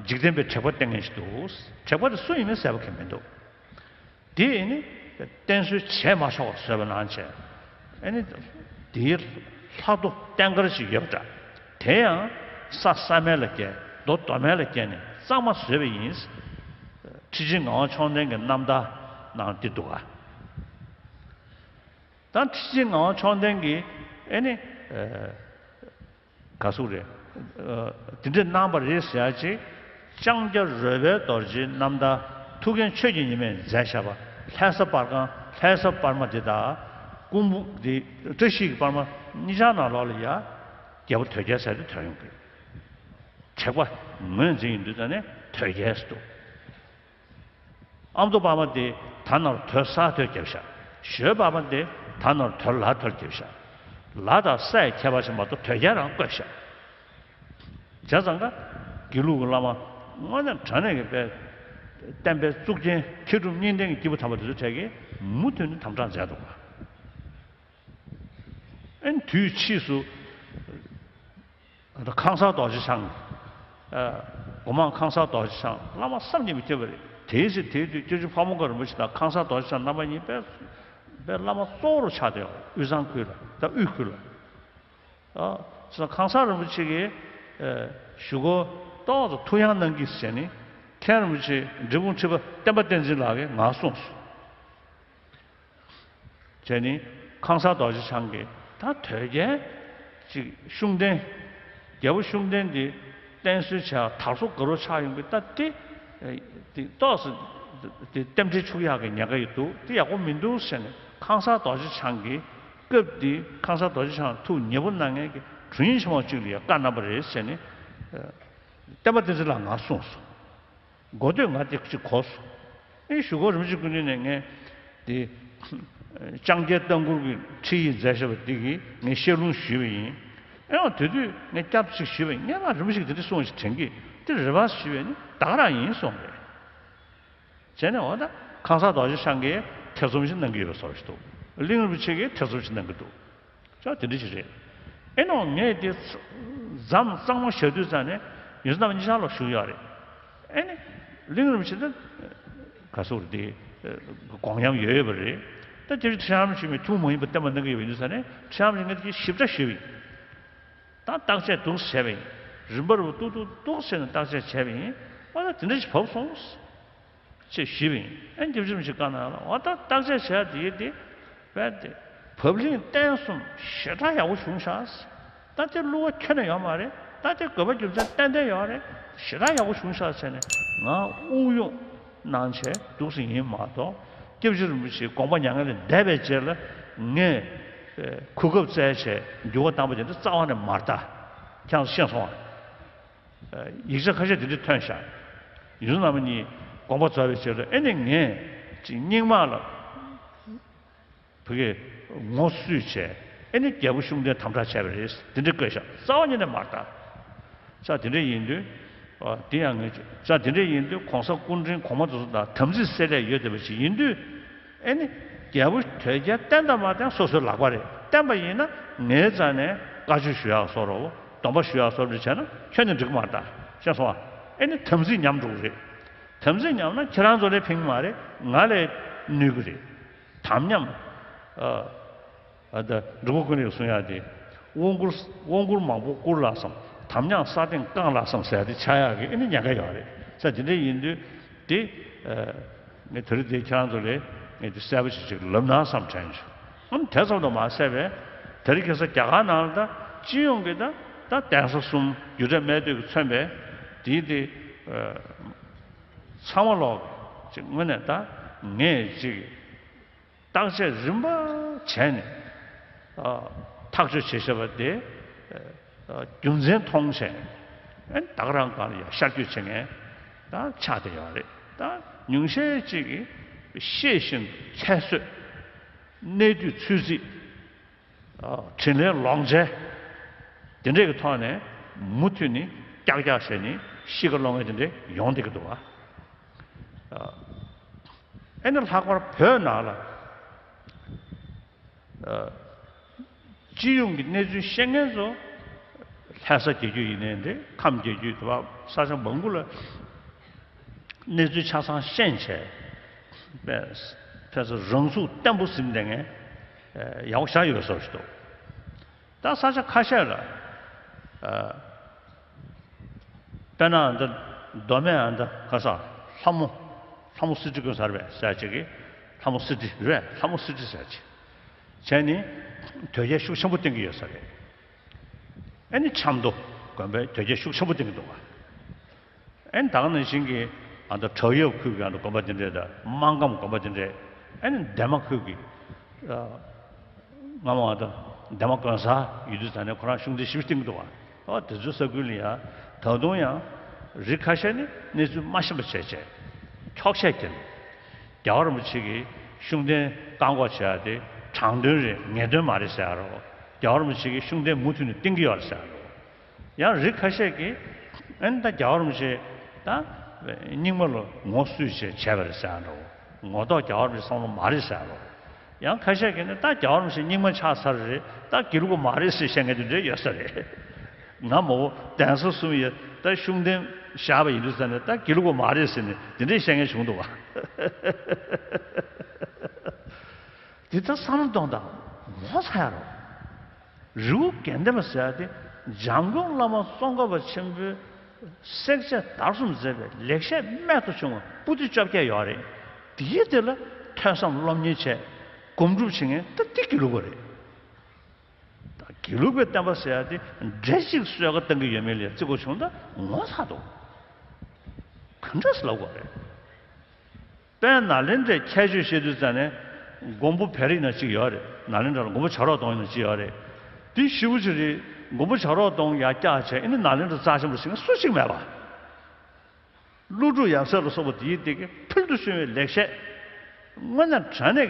འཇིག་རྟེན་པའི་དྲེགས་པ་བསྟེན་མཁན་ཞིག་འདུག་དྲེགས་པ་དེ་སུ་ཡིན་མིན་གསལ་པོ་གང་མི་འདུག་དེ་ནི་བསྟེན་གསོལ་བྱས་མ་ཆོག་པར་བཟོས་པ་ནང་བཞིན། ཨེ་ནི་དེའི་ལྷ་རྡོ་ལྟེང་དཀར་ཞིག་ཡོད་པ་འདྲ། དེ་ཡང་ས་ས་མལ་ལ་བསྐྱལ། རྡོ་རྡོ་མལ་ལ་བསྐྱལ་ནས་གཙང་མ་བཟོས་པ་ཡིན། ཁྲི་ཆེན་ངག་དབང་མཆོག་ལྡན་གྱི་རྣམ་ཐར་ནང་འདི་འདུག་ག་ད་ཁྲི་ཆེན་ངག་དབང་མཆོག་ལྡན་གྱིས་ཨེ་ནི། ག་ཟུག་རེད། ཨ། དེ་འདྲས་གནང་བ་རེད་ཟེར་ཡ་ཅིག་ལྕང་སྐྱ་རོལ་པའི་རྡོ་རྗེའི་རྣམ་ཐར། ཐུའུ་བཀྭན་ཆོས་ཀྱི་ཉི་མས་མཛད་བཞག་པ། ལྷ་ས་པར་ཁང་། ལྷ་ས་པར་མ་འདི་དང་། ཀོང་པོ་འདི། བཀྲ་ཤིས་ཀྱི་པར་མ་གཉིས་ཆར་ནང་ལོགས་ལ་ཡ། རྒྱལ་པོ་དོལ་རྒྱལ་ཟེར་དེ་ཐོན་ཡོང་གི། དྲེགས་པ་ངོས་འཛིན་ཡིན་དུས་ད་ནས་དོལ་རྒྱལ་ཟེར་འདུག་ཨ་མདོ་པར་མ་དེ་ད་ནོར་དོལ་ས་ཐོལ་རྒྱབ་ཤག་ཞོལ་པར་མ་དེ་ད་ནོར་དོལ་ལ་ཐོལ་རྒྱབ་ཤག་ལ་དང་སའི་ཁྱད་པར་ཞིག་མ་གཏོགས་དོལ་རྒྱལ་རང་བཀོད་ཤག་བྱས་ཙང་ཀ་དགེ་ལུགས་ཀྱི་བླ་མ་དངོས་གནས་དྲང་གནས་ཀྱི་དཔེ་བསྟན་པའི་གཙུག་རྒྱན་མཁས་གྲུབ་གཉིས་ལྡན་གྱི་སྐྱེས་བུ་དམ་པ་དེ་ཚོ་གྲས་ཀྱིས་མུ་མཐུད་ནས་དམ་དྲག་མཛད་འདུག་ག་ཨེ་དུས་ཕྱིས་སུ། ད་ཁང་གསར་རྡོ་རྗེ་འཆང་། ཨ། སྒོ་མང་ཁང་གསར་རྡོ་རྗེ་འཆང་བླ་མ་བསམ་གྱིས་མི་ཁྱབ་པ་རེད། དེའི་ཚེ་དེའི་དུས་སྐྱབས་རྗེ་ཕ་བོང་ཁ་རིན་པོ་ཆེ་དང་ཁང་གསར་རྡོ་རྗེ་འཆང་རྣམ་པ་གཉིས་དཔེ་དཔེ་བླ་མ་གཙོ་བོར་ཆགས་བསྡད་ཡོད། དབུས་གཙང་ཁུལ་ལ་ད་དབུས་ཁུལ་ལ། ཨ། ཁང་གསར་རིན་པོ་ཆེ་གིས། ཨ། གཞུག་གུ་ཏོག་ཙམ་ཐུགས་ཡངས་གནང་གིས་ཟེར་ནས་མཁན་རིན་པོ་ཆེ་འབྲས་སྤུངས་ཁྲི་པ་བསྟན་པ་བསྟན་འཛིན་ལགས་ཀྱིས་ངར་གསུངས་སོང་། བྱས་ནས་ཁང་གསར་རྡོ་རྗེ་འཆང་གིས་ད་དོལ་རྒྱལ་ཅིག་ཤུགས་ལྡན། རྒྱལ་པོ་ཤུགས་ལྡན་འདི་བསྟེན་གསོལ་བྱས་དར་སོ་དགའ་རོགས་ཆགས་ཡོང་གི། ད་དེ་དེ་ཏོག་ཙམ་དེ་རྟེན་འབྲེལ་འཆུག་ཡག་གི་ཉེན་ཁ་ཡོད་འདུག་དེ་ཡག་པོ་མི་འདུག་ཟེར་ནས་ཁང་གསར་རྡོ་རྗེ་འཆང་གིས་སྐབས་དེའི་ཁང་གསར་རྡོ་རྗེ་འཆང་ཐུགས་ཉེ་པོ་གནང་མཁན་གྱི་དྲུང་ཡིག་ཆེན་མོ་གཅིག་ལ་ཡང་བཀའ་གནང་བ་རེད་ཟེར་ནས་བསྟན་པ་བསྟན་འཛིན་ལགས་ངར་གསུངས་སོང་། མགོ་སྟོད་ང་དེ་གཅིག་གོ་སོང་། ཨེ་གཞུག་གུ་རིན་པོ་ཆེ་སྐུ་མདུན་ནས་ངས་དེ་ལྕང་སྐྱའི་ལྟ་མགུར་གྱི་ཁྲིད་ཡིག་མཛད་བཞག་པ་འདི་གི་ངས་བཤད་ལུང་ཞུས་པ་ཡིན། ཨེ་ཡང་དེ་དུས་ངས་སྐྱབས་གཅིག་ཞུས་པ་ཡིན། ངས་ང་རིན་པོ་ཆེ་གིས་དེ་འདྲ་གསུངས་ཤིག་དྲན་གི་དེ་རེད་པ་ཞུས་པ་ཡིན། ད་ག་རང་ཡིན་གསུངས་པས། བྱས་ནས་འོ་ད་ཁང་གསར་རྡོ་རྗེ་འཆང་གིས་ཐེ་ཚོམ་ཞིག་གནང་གི་ཡོད་པའི་བཟོ་ཞིག་འདུག་གླིང་རིན་པོ་ཆེ་གིས་ཐེ་ཚོམ་ཞིག་གནང་གི་འདུག་ཅོག་དེ་འདྲ་ཞིག་རེད། ཨེ་ནོ་ངས་དེ་མཚམས་གཙང་མ་བཞག་དུས་ཙང་ནས་ཡོངས་འཛིན་རྣམ་པ་གཉིས་ཆར་ལ་བཞུགས་ཡོད་རེད། ཨེ་ནི་གླིང་རིན་པོ་ཆེ་ད་ག་སོགས་རེད་དེ་དགོངས་ཉམས་ཡོད་ཡོད་པ་རེད། ད་སྐྱབས་རྗེ་ཁྲི་བྱང་རིན་པོ་ཆེ་མིན་ཐུན་མོང་མ་ཡིན་པ་བསྟན་པ་གནང་གི་ཡོད་པ་ཡིན་དུས་ཙང་ནས་ཁྲི་བྱང་རིན་པོ་ཆེ་ངས་དེ་ཞིབ་ཕྲ་ཞུས་པ་ཡིན། ད་བརྟག་དཔྱད་འདུག་བྱས་པ་ཡིན། རིམ་པ་རུ་ཏུག་ཏུག་ཏུག་བྱས་ནས་བརྟག་དཔྱད་བྱས་པ་ཡིན། ཨ་ད་དེ་འདྲ་ཞིག་བབས་སོང་། ཅེས་ཞུས་པ་ཡིན། ཨ་སྐྱབས་རྗེ་རིན་པོ་ཆེས་བཀའ་གནང་ལ་འོ་ད་བརྟག་དཔྱད་བྱས་དེ་ཡིན་ཏེ། བས་ཏེ། བབ་བརླིང་བརྟན་གསུམ་ཞེ་དྲག་ཡག་པོ་བྱུང་ཤག་ད་དེ་བསླུ་བ་ཁྱོན་ནས་ཡོད་མ་རེད། ད་དེ་དགོས་པ་རྒྱུ་མཚན་ཏན་ཏན་ཡོད་རེད། ཞེ་དྲག་ཡག་པོ་བྱུང་ཤག་བྱས་ནས་ང་དབུགས་དབྱུང་གནང་བྱས་འདུག་སེ་ཡིན་མ་གཏོགས། སྐྱབས་རྗེ་རིན་པོ་ཆེའི་དགོངས་པ་མྱ་ངན་ལས་འདས་པའི་རྗེས་ལ་ངས་གོ་སྐབས་བཙལ་བྱས་འགྱུར་བ་བཏང་པ་དེ་འདྲ་རྩ་བ་ནས་མ་རེད་ད། ཁྱེད་རང་ཚོ་ཤེས་སོང་ཨ། ཡིག་ཆ་ཁ་ཤས་དེ་འདྲ་ཐོན་ཤག་ཡོངས་འཛིན་རྣམ་པ་གཉིས་དགོངས་པ་རྫོགས་པའི་རྗེས་ལ་ཨེ་ནི་ངས་ཅིག་སྙིང་དམག་ལ་བུ་གའི་ངོ་སྲུང་བྱས་ཨེ་ནི་རྒྱལ་པོ་ཤུགས་ལྡན་དམ་དྲག་བྱས་པ་རེད་དེ་འདྲ་བཀོད་ཤག་རྩ་བ་ཉིད་ནས་མ་རེད་ད། ས་དེ་འདྲ་ཡིན་དུས། ཨ། དེ་ཡང་ངས་ས་དེ་འདྲ་ཡིན་དུས་གོང་ས་སྐུ་ཕྲེང་གོང་མ་དེ་ཚོ་དང་དམ་ཚིག་སེལ་ལས་ཡོད་བསྡད་པ་ཞིག་ཡིན་དུས། ཨེ་ནི། རྒྱལ་པོ་དོལ་རྒྱལ་བསྟེན་དང་མ་བསྟེན་སོ་སོའི་ལག་པ་རེད། བསྟེན་པ་ཡིན་ན་ངའི་རྩ་ནས་བཀའ་ཆོས་ཞུ་ཡག་བཟོ་འདྲ་བོ། སྡོམ་པ་ཞུ་ཡག་བཟོ་འདྲ་བྱས་ན་ཁྱོན་ནས་འགྲིག་གི་མ་རེད་ད། ཤེས་སོང་ཨ། ཨེ་ནི་དམ་ཚིག་ཉམས་འགྲོ་གི་རེད། དམ་ཚིག་ཉམས་ན་ཁྱེད་རང་ཚོ་ལ་ཕན་གི་མ་རེད། ང་ལ་གནོད་གི་རེད། དམ་ཉམས། ཨ། ཨ། ད་འབྲུག་པ་ཀུན་ལེགས་གསུང་ཡག་དེ། དབང་བསྐུར། དབང་བསྐུར་མང་པོ་བསྐུར་ལགས་སམ། དམ་ཉམས་ས་སྟེང་བཀང་ལགས་སམ་ཟེར་ཡག་དེ་ཆགས་ཡག་གི་ཨེ་ནི་ཉེན་ཁ་ཡོད་རེད། ས་དེ་འདྲ་ཡིན་དུས་དེ། ཨ། ངས་དེ་རིང་འདིར་ཁྱེད་རང་ཚོ་ལ་ངས་འདི་གསལ་པོ་ཞིག་ཅིག་ལབ་ན་བསམ་དྲན་བྱུང་། ཨམ་དེ་ཙམ་དུ་མ་ཟད་པའི་དེ་རིང་ཁ་སང་རྒྱ་གར་ནང་ལ་ད་སྤྱི་ཡོངས་ཀྱི་ད་ད་གདན་ས་གསུམ་རྒྱུ་འབྲས་སྨད་སྟོད་ཀྱིས་མཚོན་པའི་དེའི་དེ། ཨ། ཚང་མ་ལོག་ཅིག་དངོས་གནས་ད་ངས་ཅིག་བརྟག་དཔྱད་རིམ་པ་བྱས་ནས། ཐག་གཅོད་བྱེད་བཞིན་པ་དེ་རྒྱུ་མཚན་མཐོང་བྱས་ད་ག་རང་སྒང་ལ་ཡང་ཤར་བསྐྱོད་བྱེད་མཁན་ད་ཆགས་བསྡད་ཡོད་རེད། ད་ཉུང་ཤས་ཅིག་གིས་ཤེས་བཞིན་དུ་ཁྱད་གསོད། གནས་དུས་ཚོད་རྩིས། དྲིན་ལན་ལོག་འཇལ། དེ་འདྲས་ཀྱི་ཐོག་ནས་མུ་མཐུད་ནས་ཀྱག་ཀྱག་བྱས་ནས་ཤི་ཁ་སློང་མཁན་དེ་འདྲས་ཡོང་བསྡད་ཀྱི་འདུག་བ། ཨ་ནི་ལྷག་པར་བོད་ནང་ལ་སྤྱི་ཡོངས་ཀྱི་གནས་ཚུལ་ཤེས་མཁན་ཚོ་ལྷ་ས་རྒྱལ་རྒྱུད་ཡིན་ནའི་འདྲ། ཁམས་རྒྱལ་རྒྱུད་དུ་བ་ས་ཆ་མང་པོ་ལ་གནས་ཚུལ་ཆ་ཚང་ཤེས་བྱས་ཕལ་ཆེར་རང་ཚུགས་བརྟན་པོ་ཟིན་བསྡད་མཁན་ཡག་པོ་ཞེ་དྲག་ཡོད་བཟོ་ཞིག་འདུག་ད་ས་ཆ་ཁ་ཤས་ལ་དཔེར་ན་ཨ་འདི་མདོ་སྨད་ཨ་འདི་ག་ས་ལྷ་མོ་ལྷ་མོ་སི་ཏི་དགོན་གསར་པས་ཟེར་ཅིག་གིས་ལྷ་མོ་སི་ཏི་རེད། ལྷ་མོ་སི་ཏི་ཟེར་ཅིག་བྱས་ནས་དོལ་རྒྱལ་ཤུགས་ཆེན་པོ་བསྟེན་གྱི་ཡོད་ས་རེད། ཨ་ནི་ཆབ་མདོ་དགོན་པས་དོལ་རྒྱལ་ཤུགས་ཆེན་པོ་བསྟེན་གྱི་འདུག་བ། ཨ་ནི་ད་ག་ནང་བཞིན་གྱི་ཨ་ད་བྲག་གཡབ་ཁུལ་གྱི་ཨ་ད་དགོན་པ་དེ་འདྲས་དང་སྨར་ཁམས་དགོན་པ་དེ་འདྲས། ཨ་ནི་འདན་མ་ཁུལ་གྱི་ཨ་སྔ་མོ་ཨ་ད་འདན་མ་དགོན་གསར་ཡོད་དུས་ད་ནས་ཁོ་རང་ཤུགས་ལྡན་ཞེ་པོ་བསྟེན་གྱི་འདུག་བ། ཨ་དེ་ཚོའི་ས་ཁུལ་ལ་ཡ་ད་དུང་ཡང་རིགས་ཁ་ཤས་ནི་གནས་ཚུལ་མ་ཤེས་པ་བྱས་བྱས་འཁྱོག་བཤད་ཀྱིན། རྒྱལ་བ་རིན་པོ་ཆེ་གིས་ཤུགས་ལྡན་བཀག་འགོག་བྱས་ཡ་དེ་དྲང་དོན་རེད། ངེས་དོན་མ་རེད་ཟེར་ཡ་རོ། རྒྱལ་བ་རིན་པོ་ཆེ་གིས་ཤུགས་ལྡན་མུ་མཐུད་ནས་བསྟེན་གྱི་ཡོད་རེད་ཟེར་ཡ་རོ། ཡང་རིགས་ཁ་ཤས་ཀྱིས་ཨ་ནི་ད་རྒྱལ་བ་རིན་པོ་ཆེ་ད་རྙིང་མ་ལ་ངོ་སྲུང་བྱས་བྱས་པ་རེད་ཟེར་ཡ་རོ། ངོ་ཐོག་རྒྱལ་བ་རིན་པོ་ཆེ་བསམ་བློ་མ་རེད་ཟེར་ཡ་རོ། ཡང་ཁ་ཤས་ཀྱིས་ནི་ད་རྒྱལ་བ་རིན་པོ་ཆེ་རྙིང་མ་ཆགས་ཚར་རེད། ད་དགེ་ལུགས་པ་མ་རེད་ཟེར་བཤད་མཁན་དེ་འདྲ་ཡོད་ས་རེད། ང་མ་འོ་གདན་ས་གསུམ་ཡ་ད་ཤུགས་ལྡན་བཞག་པ་ཡིན་དུས་ཙང་ནས་ད་དགེ་ལུགས་པ་མ་རེད་ཟེར་ནས་དེ་འདྲས་བཤད་མཁན་བྱུང་འདུག་བ། དེ་ལྟར་བསམ་བློ་གཏོང་དང་ངོ་ཚ་ཡ་རོགས། རི་བོ་དགེ་ལྡན་པ་ཟེར་ཡ་དེ་འཇམ་མགོན་བླ་མ་ཙོང་ཁ་པ་ཆེན་པོས་བསྲེག་བཅད་བརྡར་གསུམ་མཛད་པའི་ལེགས་བཤད་རྨད་དུ་བྱུང་བ་པོ་ཏི་བཅོ་བརྒྱད་ཡོད་རེད། དེའི་དེ་ལ་ཐོས་བསམ་སློབ་གཉེར་བྱས་སྒོམ་སྒྲུབ་བྱེད་མཁན་ད་དེ་དགེ་ལུགས་པ་རེད། ད་དགེ་ལུགས་པའི་བསྟན་པ་ཟེར་ཡ་དེ་འདྲེ་གཅིག་གསོལ་ཁ་བཏང་གི་ཡོད་མེད་ལ་བརྩི་དགོས་བྱུང་ད་ངོ་ཚ་འདུག་ག་འདྲས་ལབ་དགོས་རེད། དཔལ་ནཱ་ལེནྡྲའི་ཁྱད་ཆོས་བཤད་དུས་ཙང་ནས་མགོན་པོ་བེ་རི་ན་གཅིག་ཡོད་རེད། ནཱ་ལེནྡྲ་ལ་མགོན་པོ་བྱ་རོག་གདོང་ཡིན་ན་གཅིག་ཡོད་རེད། དེ་ཞེ་པོ་ཅིག་རེད། མགོན་པོ་བྱ་རོག་གདོང་ཡར་བཀྱག་བྱས་ཨ་ནི་ནཱ་ལེནྡྲ་རྩ་ཆེན་པོ་ཟེར་མཁན་སུ་གཅིག་མེད་པ། ཀླུ་སྒྲུབ་ཡབ་སྲས་ལ་སོགས་པ་དེའི་སྟེང་གི་ཕུལ་དུ་བྱུང་བའི་ལེགས་བཤད། དངོས་གནས་དྲང་གནས་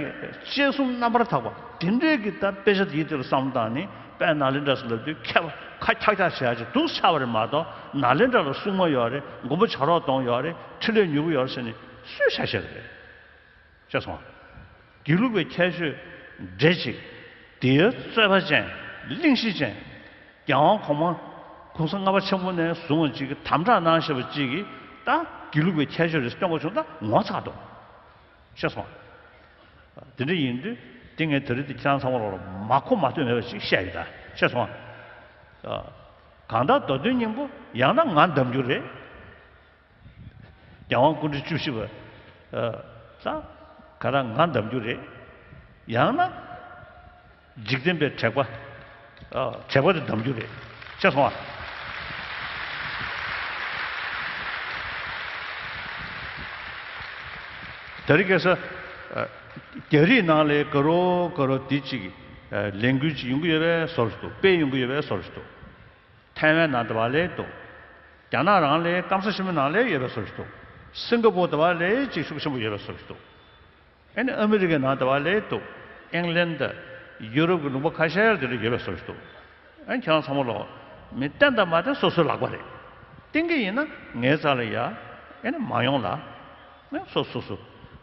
ཀྱི་དཔྱད་གསུམ་རྣམ་པར་དག་པ་དེ་འདྲའི་གི་ད་དཔེ་ཆ་དེའི་སྟེང་ལ་བསམ་བློ་བཏང་ནས་དཔལ་ནཱ་ལེནྡྲ་ཟེར་ལབ་དུས་མཁས་པ་ཁ་འཁྱག་འཁྱག་བྱེད་ཡ་ཅིག་འདུག་ཆགས་པ་རེད་མ་གཏོགས། ནཱ་ལེནྡྲ་ལ་སྲུང་མ་ཡོད་རེད། མགོན་པོ་བྱ་རོག་གདོང་ཡོད་རེད། འཕྲིན་ལས་མྱུ་གུ་ཡོད་རེད་ཟེར་ནས་སུས་ཆ་བཞག་གི་རེད། ཤེས་སོང་ང་། དགེ་ལུགས་པའི་ཁྱད་ཆོས་འདྲེ་གཅིག་དེའི་རྩོད་པ་ཅན། གླེང་གཞི་ཅན། རྒྱལ་དབང་གོང་མ་གོང་ས་ལྔ་པ་ཆེན་པོ་ནས་བཟུང་བ་ཅིག་གིས་དམ་དྲག་གནང་བཞིན་པ་ཅིག་གིས་ད་དགེ་ལུགས་པའི་ཁྱད་ཆོས་རེད་སྟོན་དགོས་བྱུང་ད་ངོ་ཚ་འདུག་ཤེས་སོང་ང་། དེ་འདྲ་ཡིན་དུས་དེ་ངས་དེ་རིང་འདི་ཁྱེད་རང་ཚང་མ་ལོག་ལ་མ་གོ་མ་ཐོས་མེད་པ་ཅིག་བཤད་ཡོད་ད། ཤེས་སོང་ང་། གང་ལྟར་མདོ་དོན་སྙིང་པོ་ཡང་ན་ང་འདམ་རྒྱུ་རེད། རྒྱལ་དབང་སྐུ་ཕྲེང་བཅུ་བཞི་པ་ད་ག་རང་ང་འདམ་རྒྱུ་རེད། ཡང་ན་འཇིག་རྟེན་པའི་དྲེགས་པ་དྲེགས་པ་དེ་འདམ་རྒྱུ་རེད། ཤེས་སོང་ང་། དེ་རིང་ཁ་སང་རྒྱ་རིགས་ནང་ལ་དགའ་རོགས་དགའ་རོགས་དེ་གཅིག་ལས་འགུལ་ཅིག་ཡོང་གི་ཡོད་པའི་བཟོ་འདྲ་འདུག་དཔེ་ཡོང་གི་ཡོད་པའི་བཟོ་འདྲ་འདུག་ཐའེ་ཝན་ནང་དེ་བ་ལས་འདུག་རྒྱ་ནག་རང་ལས་སྐམ་ས་ཆེན་མོའི་ནང་ལས་ཡོད་པའི་བཟོ་འདྲ་འདུག་སིང་ག་པོར་དེ་བ་ལས་ཅིག་ཤུགས་ཆེན་པོ་ཡོད་པའི་བཟོ་འདྲ་འདུག་ཨ་ནི་ཨ་མི་རི་ཀའི་ནང་དེ་བ་ལས་འདུག་ཨིང་ལན་དང་ཡུ་རོབ་ཀྱི་ལུང་པ་ཁ་ཤས་ལ་དེ་འདྲ་ཡོད་པའི་བཟོ་འདྲ་འདུག་ཨ་ནི་ཁྱེད་རང་ཚང་མ་ལོག་མི་བསྟེན་དང་མ་བསྟེན་སོ་སོའི་ལག་པ་རེད། བསྟེན་གྱི་ཡིན་ན་ངའི་རྩ་ལ་ཡ་ཨ་ནི་མ་ཡོང་ལ། ཨ་ནི་སོ་སོ་སོ།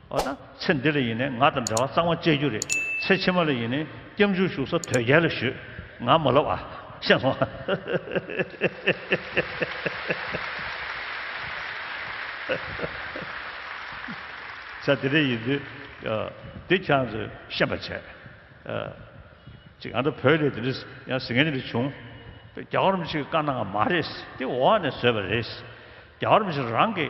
འོ་ད་ཚེ་འདི་ལ་ཡིན་ནའི་ང་དང་འབྲེལ་བ་གཙང་མ་བཅད་རྒྱུ་རེད། ཚེ་ཕྱི་མ་ལ་ཡིན་ནའི་སྐྱབས་འཇུག་ཞུ་ས་དོལ་རྒྱལ་ལ་ཞུ། ང་མ་ལབ་ཨ། ཤེས་སོང་ཨ། ས་དེ་འདྲ་ཡིན་དུས་འདི་ཁྱེད་རང་ཚོས་ཤེས་པ་བྱས། ཅིག་ཨ་ད་བོད་ལས་དེ་འདྲ་ཡང་ཟེར་མཁན་དེ་འདྲ་བྱུང་། རྒྱལ་བ་རིན་པོ་ཆེ་གི་བཀའ་གནང་བ་མ་རེད། དེ་འོག་ནས་བཟོས་པ་རེད། རྒྱལ་བ་རིན་པོ་ཆེ་རང་གི་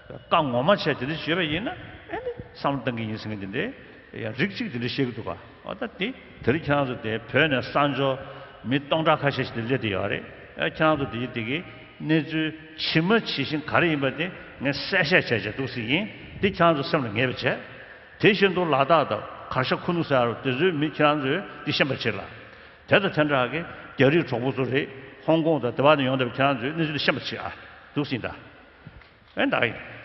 བཀའ་ངོ་མ་བྱས་དེ་འདྲ་བྱས་པ་ཡིན་ན་ཨེ་ནི་བསམ་བློ་གཏང་གི་ཡིན་ཟེར་མཁན་དེ་འདྲ་ཡང་རིགས་གཅིག་དེ་འདྲ་བཤད་ཀྱི་འདུག་ག་འོ་ད་དེ་དེ་རིང་ཁྱེད་རང་ཚོ་དེ་བོད་ནས་གསར་འབྱོར་མི་སྟོང་ཕྲག་ཁ་ཤས་ཤིག་དེ་སླེབས་བསྡད་ཡོད་རེད། ཨེ་ཁྱེད་རང་ཚོ་དེ་དེ་གི་གནས་ཚུལ་ཇི་མ་ཇི་བཞིན་ག་རེ་ཡིན་པ་དེ་ངས་གསལ་བཤད་བྱས་བྱས་འདུག་ཟེར་ཡིན། དེ་ཁྱེད་རང་ཚོ་སེམས་ལ་ངེས་པ་བྱས། དེ་བཞིན་དུ་ལ་དྭགས་དང་ གར་ཞ་ཁུ་ནུ་ཟེར་དེ་ཚོའི་མི་ཁྱེད་རང་ཚོས་འདི་ཤེས་པ་བྱེད་ལ། དེ་དང་དེ་འདྲ་གི་རྒྱ་རིགས་གྲོགས་པོ་ཚོ་རེད། ཧོང་ཀོང་དང་དེ་བ་ནས་ཡོང་བསྡད་པ་ཁྱེད་རང་ཚོས་གནས་ཚུལ་འདི་ཤེས་པ་བྱེད་ཨ། འདུག་སེ་ཡིན་ད། ཨེ་ད་ཡིན།